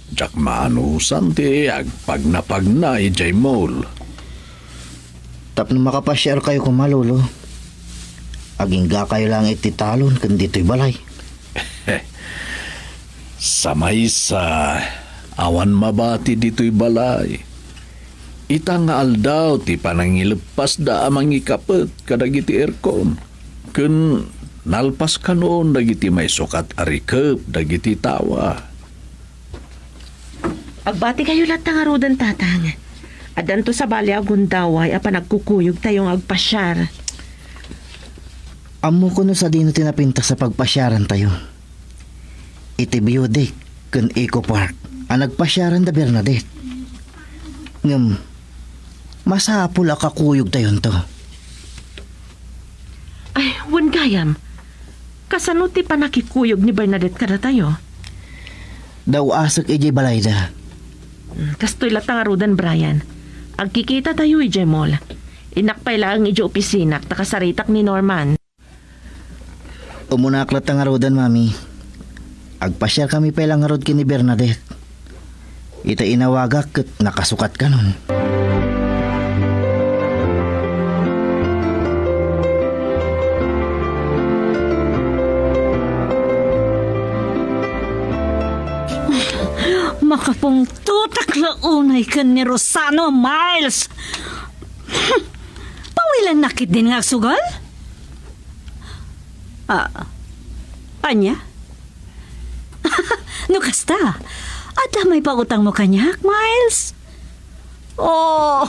Diak maanusan ti agpagnapagna idiay mall. Tapno makapasiarkayo koma, Lolo, aginggakayo laeng iti talon ken ditoy balay. Sa maysa, awan mabati ditoy balay. Ita nga aldaw ti panangileppasda a mangikapet kadagiti aircon, ken nalpas kanon dagiti maisukat a rikep dagiti tawa. Agbatikayo latta ngaruden, Tatang. Addanto sabali a gundaway a panagkukuyogtayo nga agpasiar. Ammoko no sadino ti napintas a pagpasiarantayo. Iti View Deck ken Eco Park a nagpasiaran da Bernadette. Ngem, masapul a kakuyogtayonto. Ay, wen gayam. Kasano ti pannakikuyog ni Bernadette kadatayo? Daw-asek idiay balayda. Hmm, kastoy latta ngaruden, Brian. Agkikitatayo idiay mall. Innak pay laeng idiay opisinak ta kasaritak ni Norman. Umunaak latta ngaruden, Mami. Agpasiarkami pay la ngarud ken ni Bernadette. Ita inawagak ket nakasukat kanon. Makapungtotak la unay ken ni Rosano, Miles. Pawilannak ketdin nga agsugal? Ah, ania? No kasta, adda may pautangmo kaniak, Miles? Oh,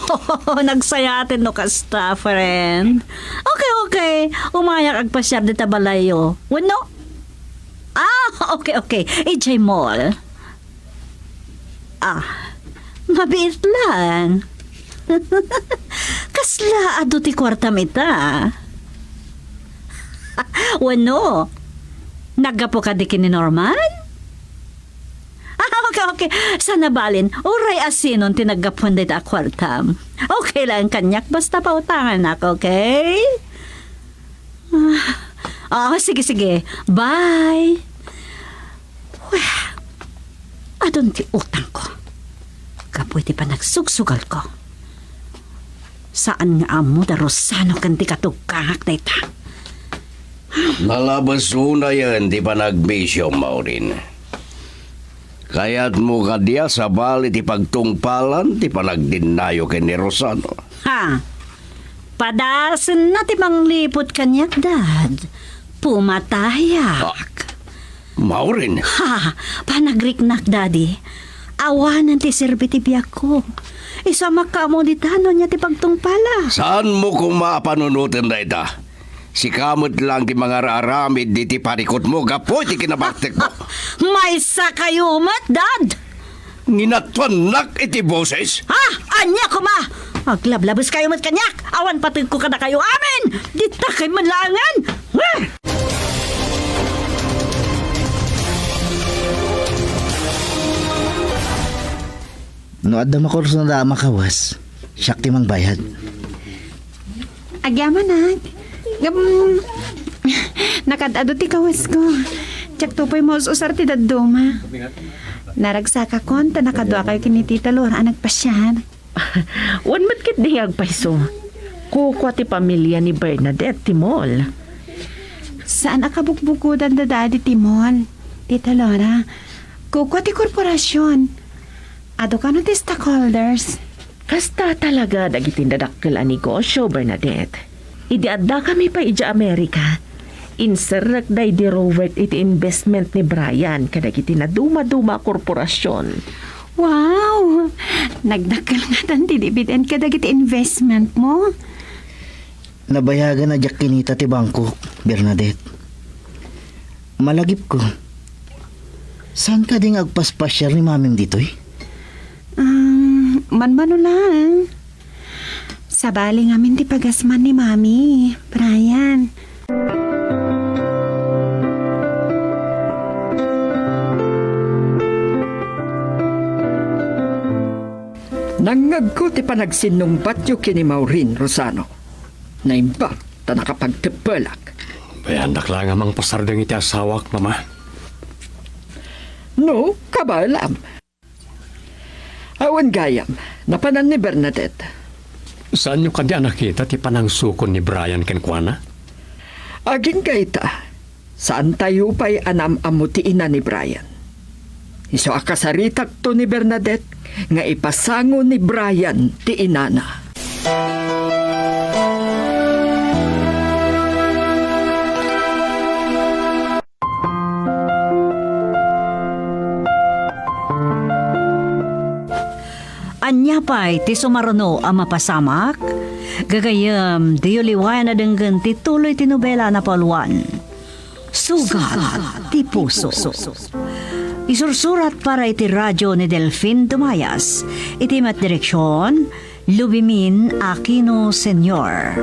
nagsayaten no kasta, friend. Okay, okay. Umayak agpasiar dita balayyo. Wenno? Ah, okay, okay. Idiay mall. Ah, mabiit lang. Kasla adu ti kuartam ita? Wenno, naggapu kadi ken ni Norman? Ah, okay, okay. Saan a balin, uray asinon ti naggapuan dayta a kuartam. Okay lang kaniak, basta pautanganak, okay? Ah, ah, sige, sige. Bye. Weh, adun ti utangko. Gapu iti panagsugsugalko. Saan nga ammo da Rosano ken ti katugkangak dayta. Nalabes unayen ti panagmisiom, Maureen. Kayatmo kadi a sabali ti pagtungpalan ti panagdennayo ken ni Rosano? Ha? Padasenna ti mangliput kaniak, Dad. Pumatayak. Ah, Maureen. Ha, panagriknak, Daddy. Awanen ti serbi ti biagko. Isu a makaammok dita no ania ti pagtungpala. Saanmo koma a panunoten dayta? Sika met lang ti mangar-aramid iti parikutmo gapu iti kinabartekmo. Maysakayo met, Dad! Nginatuannak iti boses? Ha? Ania koma? Aglablabeskayo met kaniak! Awan pategko kadakayo amin! Ditakay met laengen! Ah! No adda makursunada a makawas, siak ti mangbayad. Agyamanak. Ngem, nakaad-adu ti kawasko. Diakto pay maus-usar ti dadduma. Naragsakakon ta nakaduakayo ken ni Tita Lora a nagpasiar. Wen met ketdi nga agpayso. Kukua ti pamilia ni Bernadette ti mall. Saan a kabukbukodan da Daddy ti mall, Tita Lora. Kukua ti korporasion. Adu kano ti stockholders. Kasta talaga dagiti nadakkel a negosio, Bernadette. Idi addakami pay idiay Amerika, inserrekda idi Robert iti investment ni Brian kadagiti nadumaduma a korporasion. Wow! Nagdakkel ngatan ti dividend kadagiti investment mo? Nabayagan a diak kinita ti bangkok, Bernadette. Malagipko, saan kadi nga agpaspasiar ni Mamim ditoy? Um, manmano lang. Sabali ngamin ti pagasman ni Mami, Brian. Nangngegko ti panagsinnungbatyo ken ni Maureen, Rosano. Naimbag ta nakapagteppelak. Bayanak la nga mangpasardeng iti asawak, Mama. No, kabaelam. Awan gayam, napanan ni Bernadette. Saanyo kadi a nakita ti panangsukon ni Brian kenkuana? Agingga ita, saantayo pay a naam-ammo ti ina ni Brian. Isu a kasaritakto ni Bernadette nga ipasango ni Brian ti inana. Ania pay ti sumaruno a mapasamak? Gagayyem, diyo liwayan a denggen ti tuloy ti nobela a napauluan, Sugat ti Puso. Isursurat para iti radio ni Delfin Dumayas. Iti met direksion, Lubimin Aquino Senior.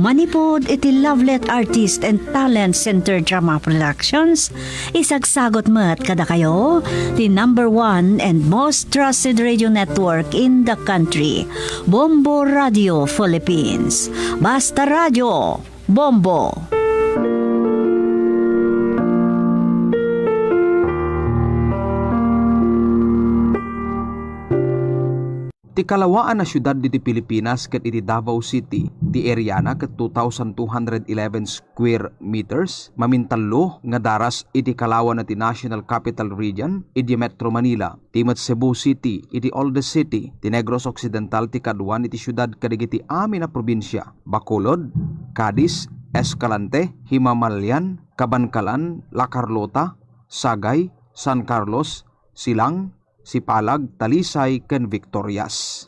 Manipud iti Lovelet Artist and Talent Center Drama Productions, isagsagot met kadakayo ti number one and most trusted radio network in the country, Bombo Radio Philippines. Basta Radio, Bombo. Ti kalawaan a siudad ditoy Pilipinas ket iti Davao City, ti areana ket two thousand two hundred eleven square meters, mamintallo nga daras iti kalawana ti National Capital Region idiay Metro Manila. Ti met Cebu City iti oldest city ti Negros Occidental ti kaduan iti siudad kadagiti amin a probinsia, Bacolod, Cadiz, Escalante, Himamalyan, Kabankalan, La Carlota, Sagay, San Carlos, Silang, Sipalag, Talisay, ken Victorias.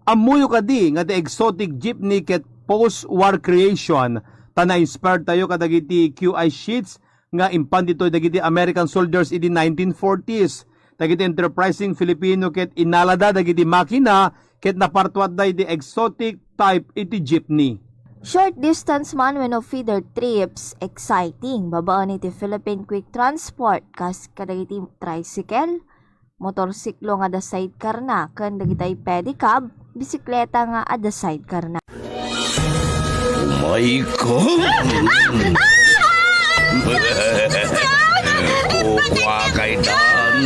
Ammoyo kadi nga ti exotic jeepney ket post-war creation ta na-inspire tayo kadagiti Q I sheets nga impan ditoy dagiti American soldiers idi nineteen forties. Dagiti enterprising Filipino ket inalada dagiti makina ket napartuatda iti exotic type iti jeepney. Short distance man wenno feeder trips, exciting, babaen iti Philippine Quick Transport, kas kadagiti tricycle, motorsiklo nga adda sidecar-na, ken dagitay pedicab, bisikleta nga adda sidecar-na. Umayka! Kua kay dan!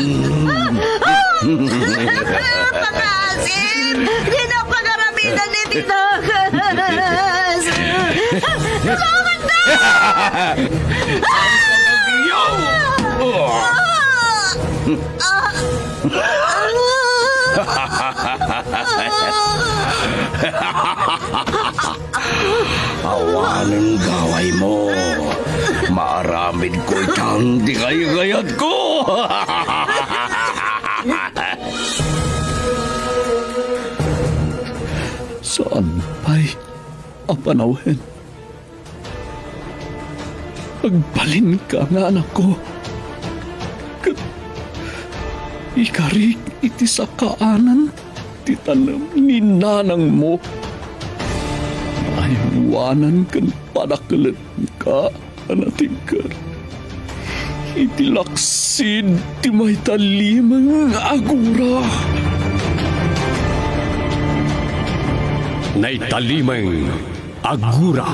Pangasim! Di na pagarabitan ni Tinagas! Bakit na? Awanen gawaymo. Maaramidko itan ti kaygayatko. Saan pay a panawen? Agbalinka nga anakko, ket ikarik iti sakaanan ti tanem ni nanangmo. Aywanan ken padakkelenka a natingker iti laksid ti maitalimeng a gura. Naitalimeng a gura.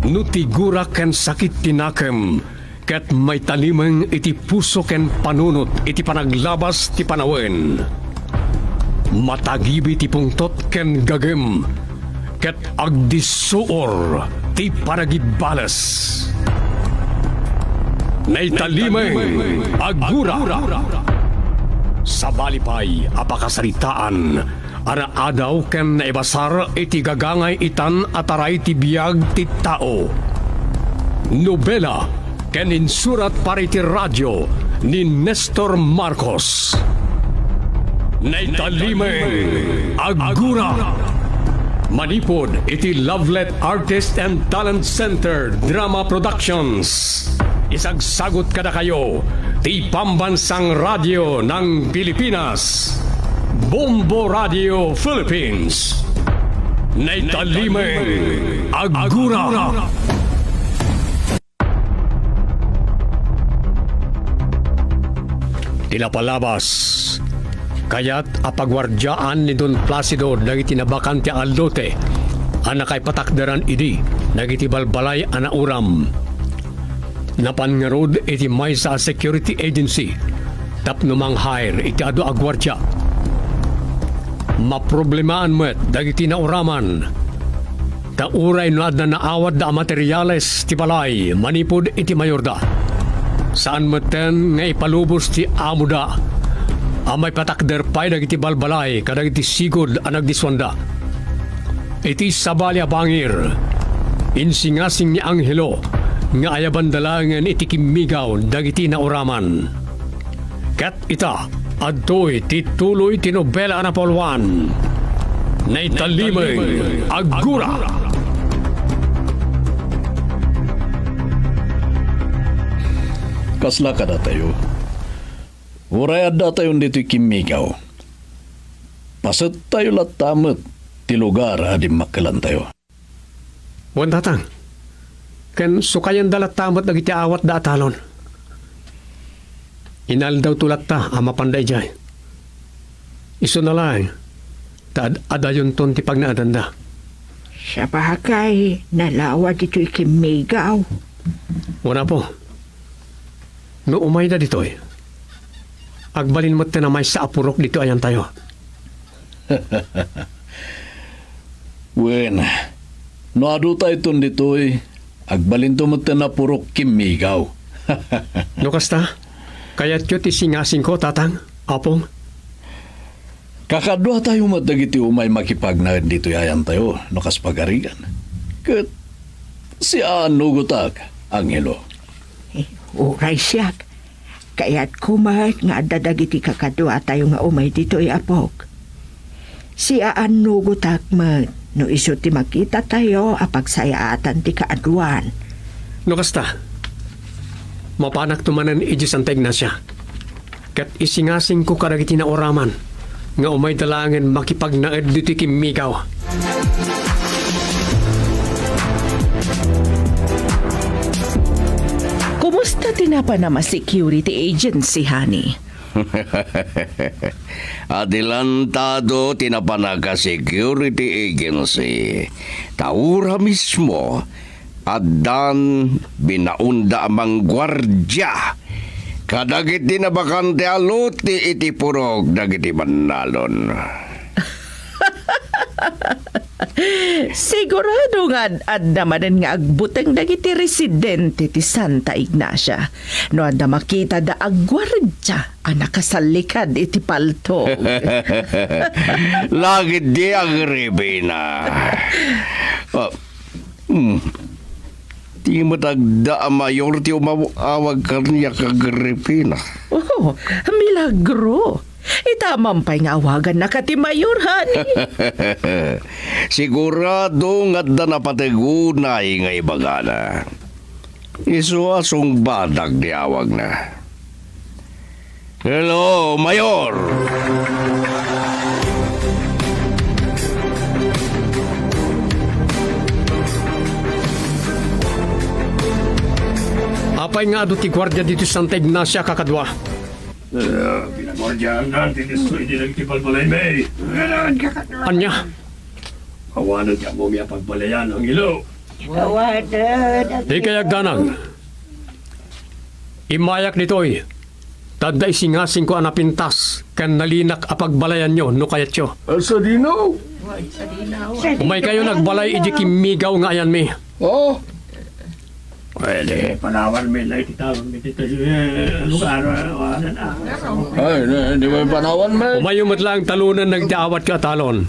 No ti gura ken sakit ti nakem ket maitalimeng iti puso ken panunot iti panaglabas ti panawen, matagibi ti pungtot ken gagem, ket agdissuor ti panagibbales. Naitalimeng a gura. Sabali pay a pakasaritaan a naadaw ken naibasar iti gagangay itan a taray ti biag ti tao. Nobela ken insurat para iti radio ni Nestor Marcos. Naitalimeng a gura. Manipud iti Lovelet Artist and Talent Center Drama Productions. Isagsagot kadakayo ti Pambansang Radyo ng Pilipinas, Bombo Radio Philippines. Naitalimeng a gura. Ti napalabas, kayat a paguardiaan ni Don Placido dagiti nabakan ti allote a nakaipatakderan idi dagiti balbalay a nauram. Napan ngarud iti maysa a security agency tapno mang-hire iti adu a guardia. Maproblemaan met dagiti nauraman, ta uray no adda naawatda a materiales ti balay manipud iti mayorda, saan metten nga ipalubos ti amoda a maipatakder pay dagiti balbalay kadagiti sigud a nagdiswanda. Iti sabali a bangir, insingasing ni Angelo nga ayabanda laengen iti kimmigaw dagiti nauraman. Ket ita, adtoy ti tuloy ti nobela a napauluan, Naitalimeng Agura. Kasla kadatayo? Uray addatayon ditoy kimmigaw, pasettayo latta met ti lugar a dimmakkelantayo. Wen, Tatang, ken sukayenda latta met dagiti aawatda a talon. Inaldawto latta a mapanda idiay. Isuna laeng, ta ad-adayonton ti pagnaedanda. Siapakay nalawa ditoy kimmigaw. Wen, Apo, no umayda ditoy, agbalin metten a maysa a purok ditoy ayantayo. Wen, no adutayton ditoy, agbalinto metten a purok kimmigaw. No kasta, kayatyo ti singasingko, Tatang, Apong? Kakaduatayo met dagiti umay makipagnaed ditoy ayantayo, no kas pagarigan. Ket siaannugotak, Angelo. Eh, uray siak, kayatko met nga adda dagiti kakaduatayo nga umay ditoy, Apok. Siaannugotak met no isu ti makitatayo a pagsayaatan ti kaaduan. No kasta, mapanakto manen idiay Santa Ignacia. Ket isingasingko kadagiti nauraman nga umayda laengen makipagnaed ditoy kimmigaw. Kumusta ti napanam a security agency, honey? Adelantado ti napanak a security agency. Ta ura mismo, addan binaonda a mangguardia kadagiti nabakante a lote iti purok dagiti bannalon. Sigurado nga ad-, adda manen nga agbuteng dagiti residente ti Santa Ignacia no adda makitada a guardia a nakasallikad iti paltog. Lagid di Agripina. Ah, hmm. Di met agda a mayor ti umaw-, awag kaniak, Agripina. Oh, milagro. Ita man pay nga awagannaka ti mayor, honey. Sigurado nga adda napateg unay nga ibagana. Isu a sungbatak ti awagna. Hello, Mayor! Apay nga adu ti guardia ditoy Santa Ignacia, kakadua? Eh, pinaguardiaan ti disso idi nagtibalbalay, may. Ania? Awanen ti ammom a pagbalayan, Angelo. Awanen. Dikay agdanag. Immayak ditoy. Ta adda isingasingko a napintas ken nalinak a pagbalayanyo no kayatyo. Sadino? Umaykayo nagbalay idi kimmigaw nga ayanmi. Oh. Pwede, panawan mi la iti talon mi ditoy, eh, lugar, ah, ano na. Ay, di, di ba panawan mi? Umayo met laeng talonen dagiti awatyo a talon.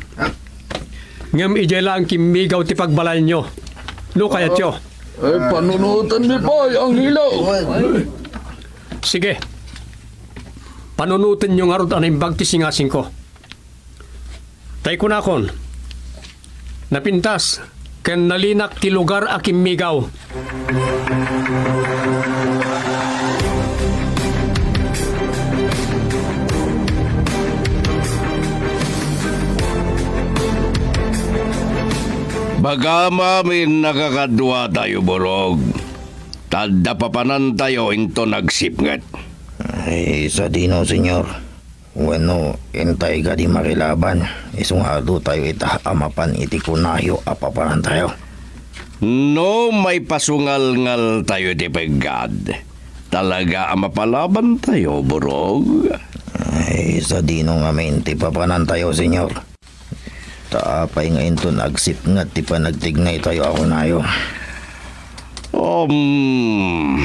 Ngem idiay laeng kimmigaw ti pagbalayanyo. No kayatyo. Ay, panunoten mi pay, Angelo. Sige. Panunotenyo ngarud a naimbag ti singasingko. Tay kunakon, napintas ken nalinak ti lugar a kimmigaw. Baga amin a kakaduatayo, Borog. Ta adda papanantayo inton agsipnget. Ay, sadino, Señor? Wenno, intay kadi makilaban, isu nga adutayo ita a mapan iti kunayo a papanantayo. No maipasungalngaltayo iti peggad, talaga a mapalabantayo, Burog? Ay, sadino ngamin ti papanantayo, Señor? Ta apay nga inton agsipnget ti panagtignaytayo a kunayo? Um.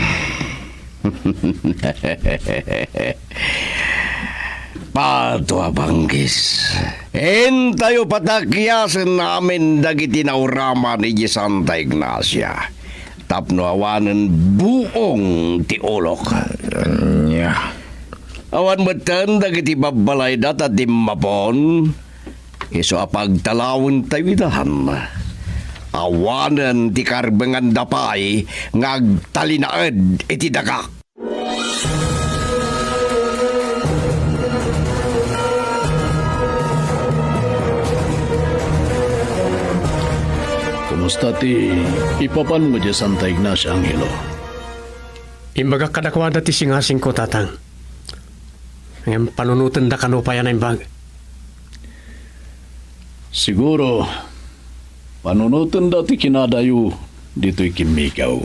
Pato a Panggis, intayo patakiasen amin dagiti nauraman idiay Santa Ignacia tapno awanen buong ti ulok. Ania? Awan metten dagiti babbalayda ta dimmapon. Isu a pagtalawentayo idan, awanen ti karbenganda pay nga agtalinaed iti dagak. Kumusta ti ipapanmo idiay Santa Ignacia, Angelo? Imbagak kadakuada ti singasingko, Tatang. Ngem panunotenda kano pay a naimbag. Siguro, panunotenda ti kinadayo ditoy kimmigaw.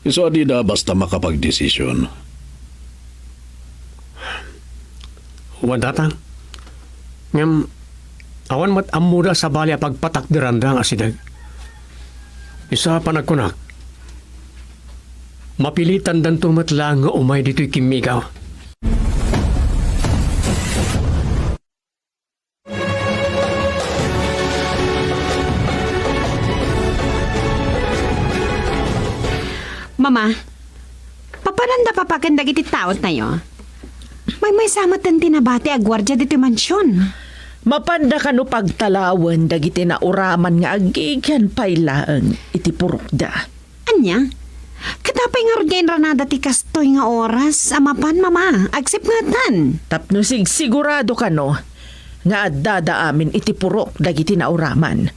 Isu a dida basta makapagdesision. Wen, Tatang. Ngem, awan met ammoda a sabali a pagpatakderanda nga asideg. Isu a panagkunak, mapilitandanto met laeng nga umay ditoy kimmigaw. Mama, papananda papa ken dagiti taotayo? Maymaysa metten ti nabati a guardia ditoy mansion. Mapanda kano pagtalawen dagiti nauraman nga agigan pay laeng iti purokda. Ania? Ket apay ngarud nga inranada ti kastoy nga oras a mapan, Mama? Agsipngetan. Tapno sigsigurado kano nga addada amin iti purok dagiti nauraman.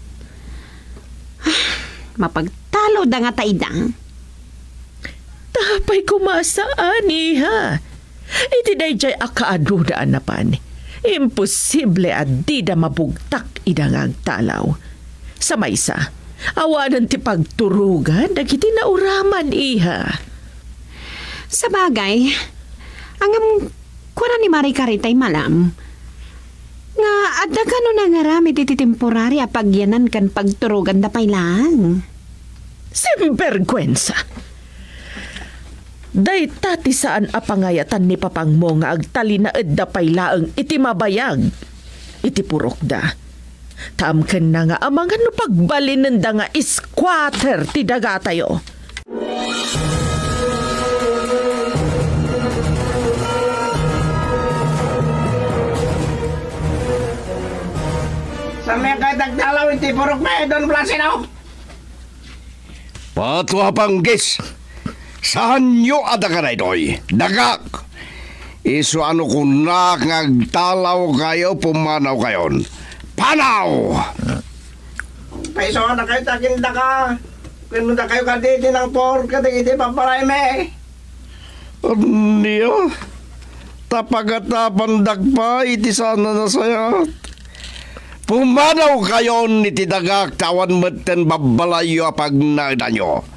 Mapagtalawda ngata ida. Ta apay koma saan, iha? Iti daydiay a kaaduda a napan, imposible a dida mabugtak ida nga agtalaw. Sa maysa, awanen ti pagturogan dagiti nauraman, iha. Sabagay, ngem kuna ni Mari Carita, Malam, nga adda kano nangaramid iti temporary a pagyanan ken pagturoganda pay laeng? Sinberguensa! Dayta ti saan a pangayatan ni papangmo nga agtalinaedda pay laeng iti mabayag iti purokda. Ta amkenna nga amangan no pagbalinenda nga squatter ti dagatayo. Saan nga agtalaw iti purok na, Don Placido? Pato a Panggis, saanyo a daga daytoy? Dagak! Isu a no kunak nga agtalawkayo, pumanawkayon. Panaw! Paiso a dakayo ta ken daka. Ken no dakayo kadi ti nangpor kadagiti babbalaymi. Ania? Ta pagatapandak pay iti saan a nasayaat. Pumanawkayon iti dagak ta awan metten babbalayyo a pagnaedanyo.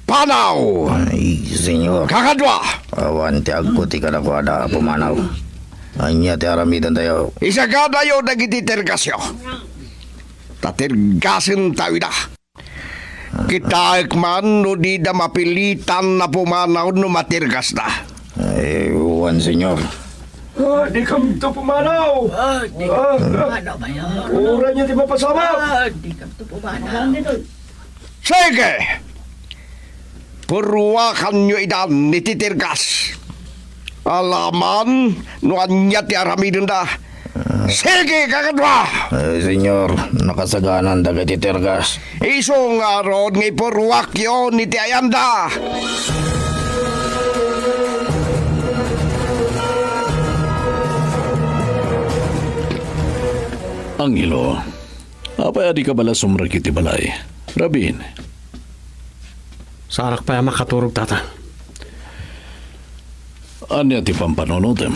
Panaw! Ay, Señor. Kakadua! Awan ti agkuti kadakuada a pumanaw. Ania ti aramidentayo? Isagadayo dagiti tergasyo. Ta tergasentayo ida. Kitaek man no dida mapilitan a pumanaw no matirgasda. Ay, wen, Señor. Ah, dikamto pumanaw! Ah, dikamto pumanaw, bayan. Uray niyo ti mapasamak! Ah, dikamto pumanaw. Sige! Purruakanyo idan iti tirgas. Alaman no ania ti aramidenda. Sige, kakadua! Eh, Señor, nakasaganan dagiti tirgas. Isu ngarud nga ipurruakyon iti ayanda. Angelo, apay a dika bala sumrek iti balay? Rabin. Saanak pay a makaturog, Tatang. Ania ti pampanunotem?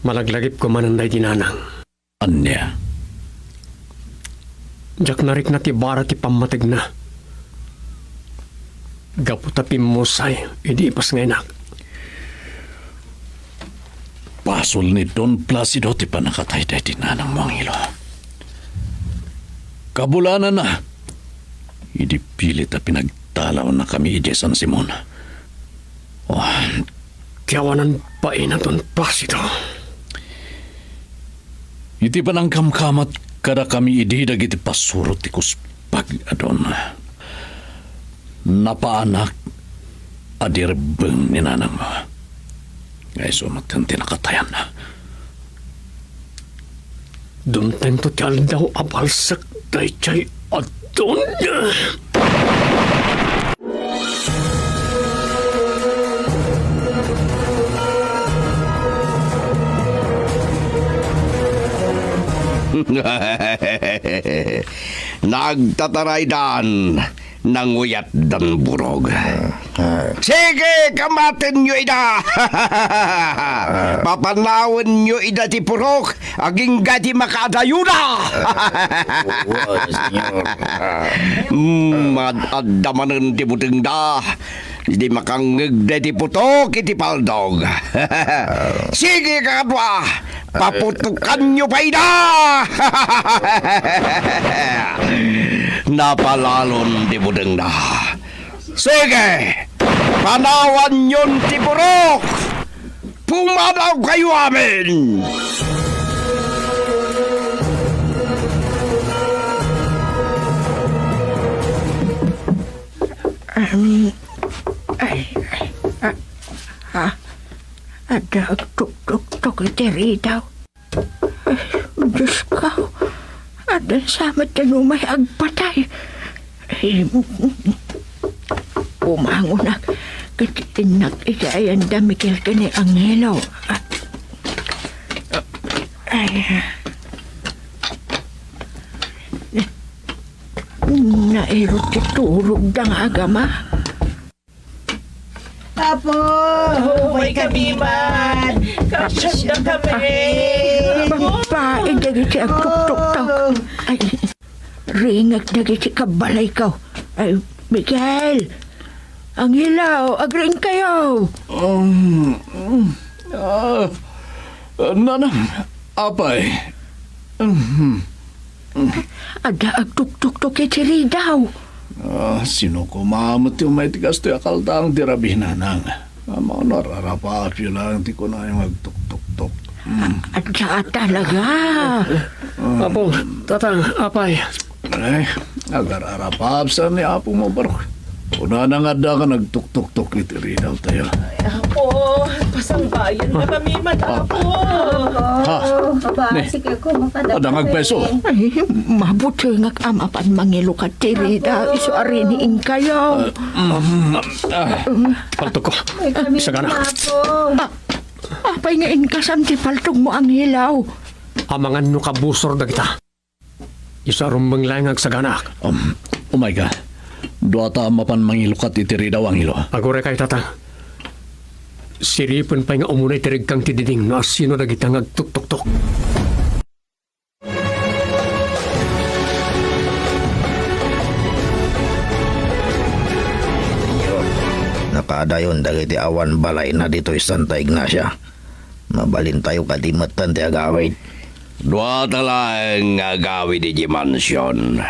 Malaglagipko manen daydi nanang. Ania? Diak narikna ti bara ti pammategna. Gapu ta pimmusay idi ipasngaynak. Basol ni Don Placido ti pannakatay daydi nanangmo, Angelo. Kabulananna, idi pilit a pinagtalawnakami idiay San Simon. Oh. Ti awanan baina, Don Placido. Iti panangkamkamat kadakami idi dagiti pasuro ti kuspag a Don, napaanak a di rebbeng ni nanangmo. Nga isu met ti nakatayanna. Dumtengto ti aldaw a balsek daydiay a Don. Nagtataraydan, nanguyatdan burog. Ah. Sige, kamatenyo ida! Papanawenyo ida ti purok, agingga ti makaadayona! Ah, oo, senyor. Ah. Mm, ad-, adda manen ti butengda. Idi makangngeg daydi putok iti paldog. Sige, kakadua, paputokanyo pay ida! Napalalon ti butengda. Sige, panawanyon ti purok! Pumadawkayo amin! Em, ay, ay, ah, ah, adda agtuktuktok iti ridaw. Ay, Diyos ko, adda sa met ti umay agpatay. Ay, bumangonak ket innak iti ayan da Miguel ken ni Angelo. Ay, nairut ti turogda nga agama. Apo! Umaykami man! Kaasianda kami! Babae dagiti agtuktuktok. Ay, ringek dagiti kabbalayko. Ay, Miguel! Angelo, agriingkayo! Um, ah, Nanang, apay. Mhm. Adda agtuktuktok iti ridaw. Ah, sino koma met ti umay ti kastoy a kaltaang ti rabii, Nanang? Ammom no ar-arapaapyo laeng ti kunayo nga agtuktuktok. Hmm. Adda talaga. Ah. Apo, Tatang, apay. Ay, agar-arapaap sa ni Apo mo, barok. Kunana nga adda ka nagtuktuktok iti ridaw tayo. Apo, pasangbayan na kami, Apo. Ha? Apo, ne, sige ko, makadagdag. Adda nga agpeso. Ay, mabutengak a mapan mangilukat ti ridaw, isu a riingkayo. Ah, mm, ah, paltogko. Ay, kami, sagana. Apo. Ah, apay nga inkasan ti paltogmo, Angelo? Amangan no kabusor dagita. Isu a rumbeng laeng nga agsaganaak. Um, umayka. Duata a mapan mangilukat iti ridaw, Angelo. Aguray kay, Tatang. Siripen pay nga umuna iti regkang ti diding no asino dagita nga agtuktuktok. Nakaadayon dagiti awan balayna ditoy Santa Ignacia. Mabalintayo kadi metten ti agawid. Duata laeng nga agawid idiay mansion.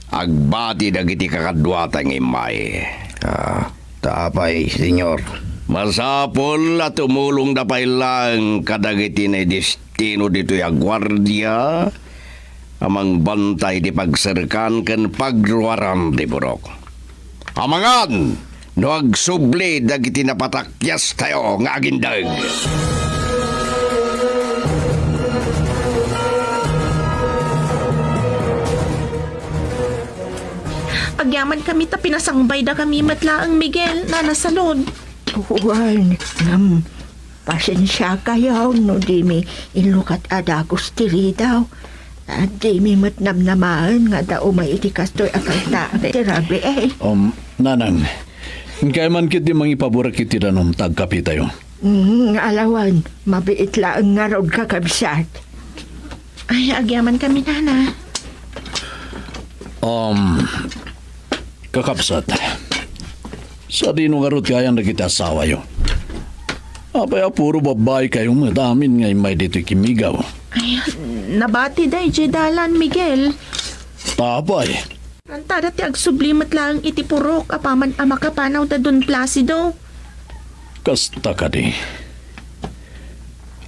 Agbati dagiti kakaduata nga immay. Ah, ta apay, Senyor? Masapul a tumulongda pay laeng kadagiti naidestino ditoy a guardia a mangbantay iti pagserkan ken pagruaran ti purok. Amangan no agsubli dagiti napatakyas tayo nga agindeg. Agyaman kami ta pinasangbay da kami met laeng, Miguel, Nana Salud. Wen, ngem, pasensiakayo no dimi inlukat a dagus ti ridaw. Ah, dimi met namnamaen nga adda umay iti kastoy a kaltaang ti rabii. Um, Nanang, inkay man ketdi mangipaburek iti danum ta agkapitayo. Mm, alawan, mabiit laeng ngarud, kakabsat. Ay, agyaman kami, Nana. Um, kakabsat, sadino ngarud ti ayan dagiti asawayo? Apay a puro babbaikayo met amin nga immay ditoy kimmigaw? Ay, nabati daydiay dalan, Miguel. Apay? Anta da ti agsubli met laeng iti purok apaman a makapanaw da Don Placido. Kasta kadi.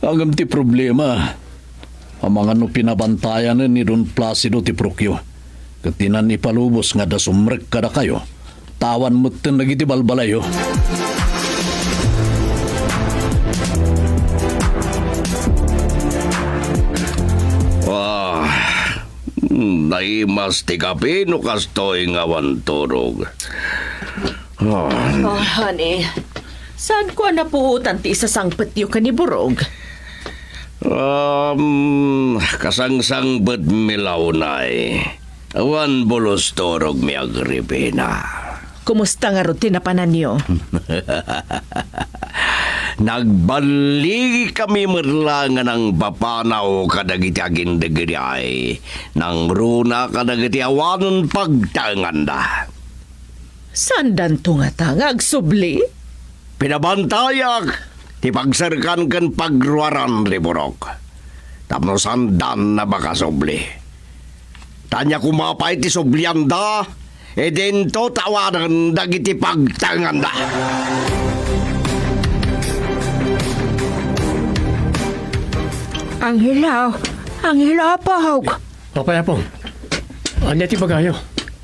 Ngem ti problema, amangan no pinabantayanen ni Don Placido ti purokyo, ket dinan ipalubos nga adda sumrek kadakayo, ta awan metten dagiti balbalayyo. Ah, naimas ti kape no kastoy nga awan turog. Ah. Oh, honey, saanko a napuotan ti isasangpetyo ken ni Burog? Um, kasangsangpetmi la unay. Awan bulos turogmi, Agripina. Kumusta ngarud ti napananyo? Nagballigikami met la nga nangpapanaw kadagiti agindegediay, nangruna kadagiti awanen pagtaenganda. Saandanto ngata nga agsubli? Pinabantayak ti pagserkan ken pagruaran ti purok tapno saandan a makasubli. Ta ania koma pay ti sublianda, idinto ta awanen dagiti pagtaenganda. Angelo, Angelo, apok. Apay, Apong? Ania ti ibagayo?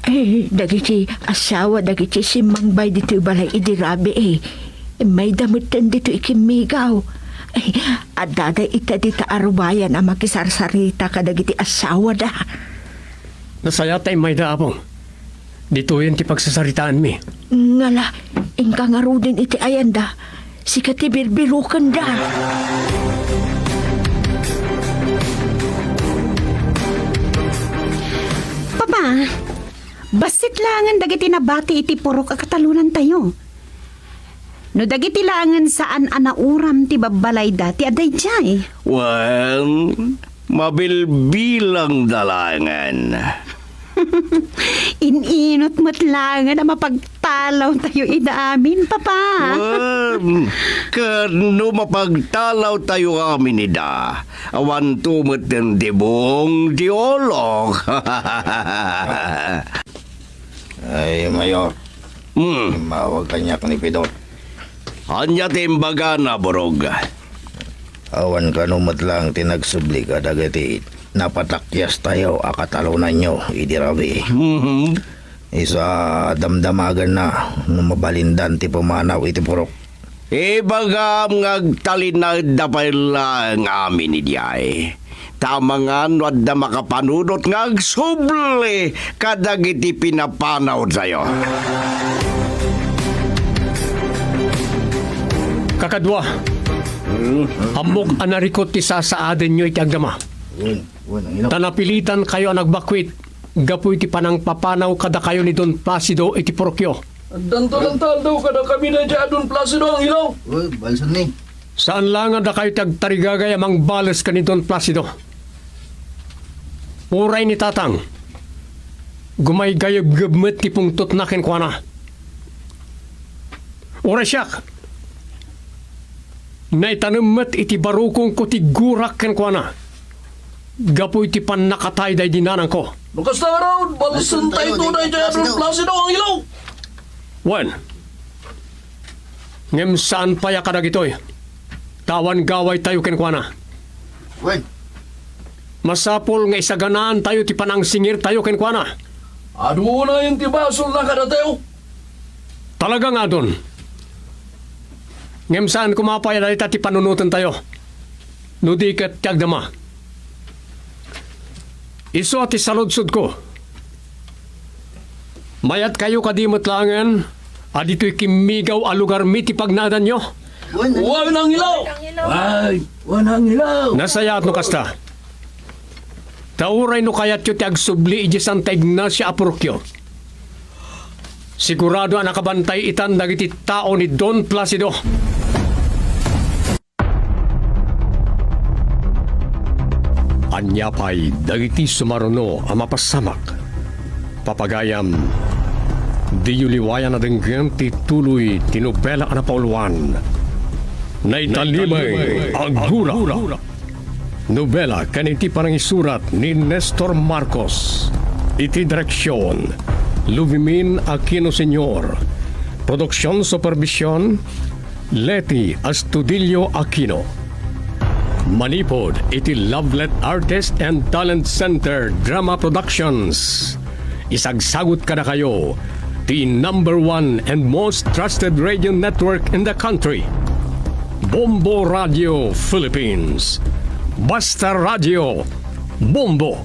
Eh, dagiti asawa dagiti simmangbay ditoy balay idi rabii, eh. Mayda metten ditoy ikimmigaw. Eh, addada ita dita a rubayan a makisarsarita kadagiti asawada. Nasayaat ta immayda, Apong. Ditoyen ti pagsasaritaanmi. Ngala, inka ngaruden iti ayanda. Sika ti birbirokenda. Papa, bassit laengen dagiti nabati iti purok a katalonantayo. No dagiti laengen saan a nauram ti babbalayda ti adda idiay. Wen, mabilbilangda laengen. In-inot met laengen a mapagtalawtayo ida amin, Papa. Wen, ket no mapagtalawtayo amin ida, awanto metten ti buong ti ulok. Ay, Mayor. Hmm. Immawag kaniak ni Pidot. Ania ti imbagana, Burog? Awan kano met laeng ti nagsubli kadagiti napatakyas tayo a katalonanyo idi rabii. Mhm. Isu a damdamaganna no mabalindan ti pumanaw iti purok. Ibagam nga agtalinaedda pay laeng amin idiay. Ta amangan no adda makapanunot nga agsubli kadagiti pinapanawtayo. Kakadua, ammok a narikut ti sasaadenyo iti agdama. Wen, wen, ang ina- Ta napilitankayo a nagbakwit gapu iti panangpapanaw kadakayo ni Don Placido iti purokyo. Addanto danta aldaw kadakami daydiay a Don Placido, Angelo. Uy, balsan ni. Saan la nga dakayo ti agtarigagay a mangbales ken ni Don Placido. Uray ni Tatang, gumaygayebgeb met ti pungtotna kenkuana. Uray siak, naitanem met iti barukongko ti gurak kenkuana gapu iti pannakatay daydi nanangko. No kasta ngarud, balsentayo daydiay a Don Placido, Angelo. Wen, ngem saan pay a kadagitoy, ta awan gawaytayo kenkuana. Wen. Masapul nga isaganaantayo ti panangsingirtayo kenkuana. Adunayen ti basolna kadatayo. Talaga nga adun. Ngem saan koma pay a dayta ti panunotentayo, no di ket ti agdama. Isu a ti saludsodko, mayatkayo kadi met laengen a ditoy kimmigaw a lugarmi ti pagnaedanyo? Wen, Angelo! Ay, wen, Angelo! Nasayaat no kasta. Ta uray no kayatyo ti agsubli idiay Santa Ignacia a purokyo, sigurado a nakabantay itan dagiti tao ni Don Placido. Ania pay dagiti sumaruno a mapasamak? Papagayam, diyo liwayan a denggem ti tuloy ti nobela a napauluan. Naitalimay a Gura. Nobela ken iti panangisurat ni Nestor Marcos. Iti direksion, Luvimin Aquino Senior. Produksion supervision, Leti Astudillo Aquino. Manipud iti Lovelet Artist and Talent Center Drama Productions. Isagsagut kadakayo ti number one and most trusted radio network in the country, Bombo Radio Philippines. Basta Radio, Bombo!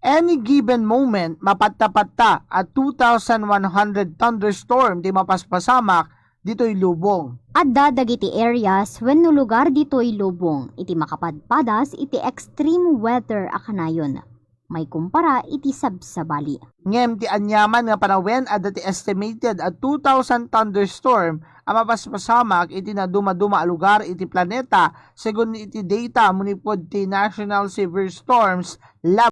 Any given moment, mapatta-patta a two thousand one hundred thunderstorm ti mapaspasamak ditoy lubong. Adda dagiti areas wenno lugar ditoy lubong iti makapadpadas iti extreme weather a kanayon, maikumpara iti sabsabali. Ngem ti aniaman nga panawen adda ti estimated a two thousand thunderstorm a mapaspasamak iti nadumaduma a lugar iti planeta, segun iti data manipud ti National Severe Storms Lab.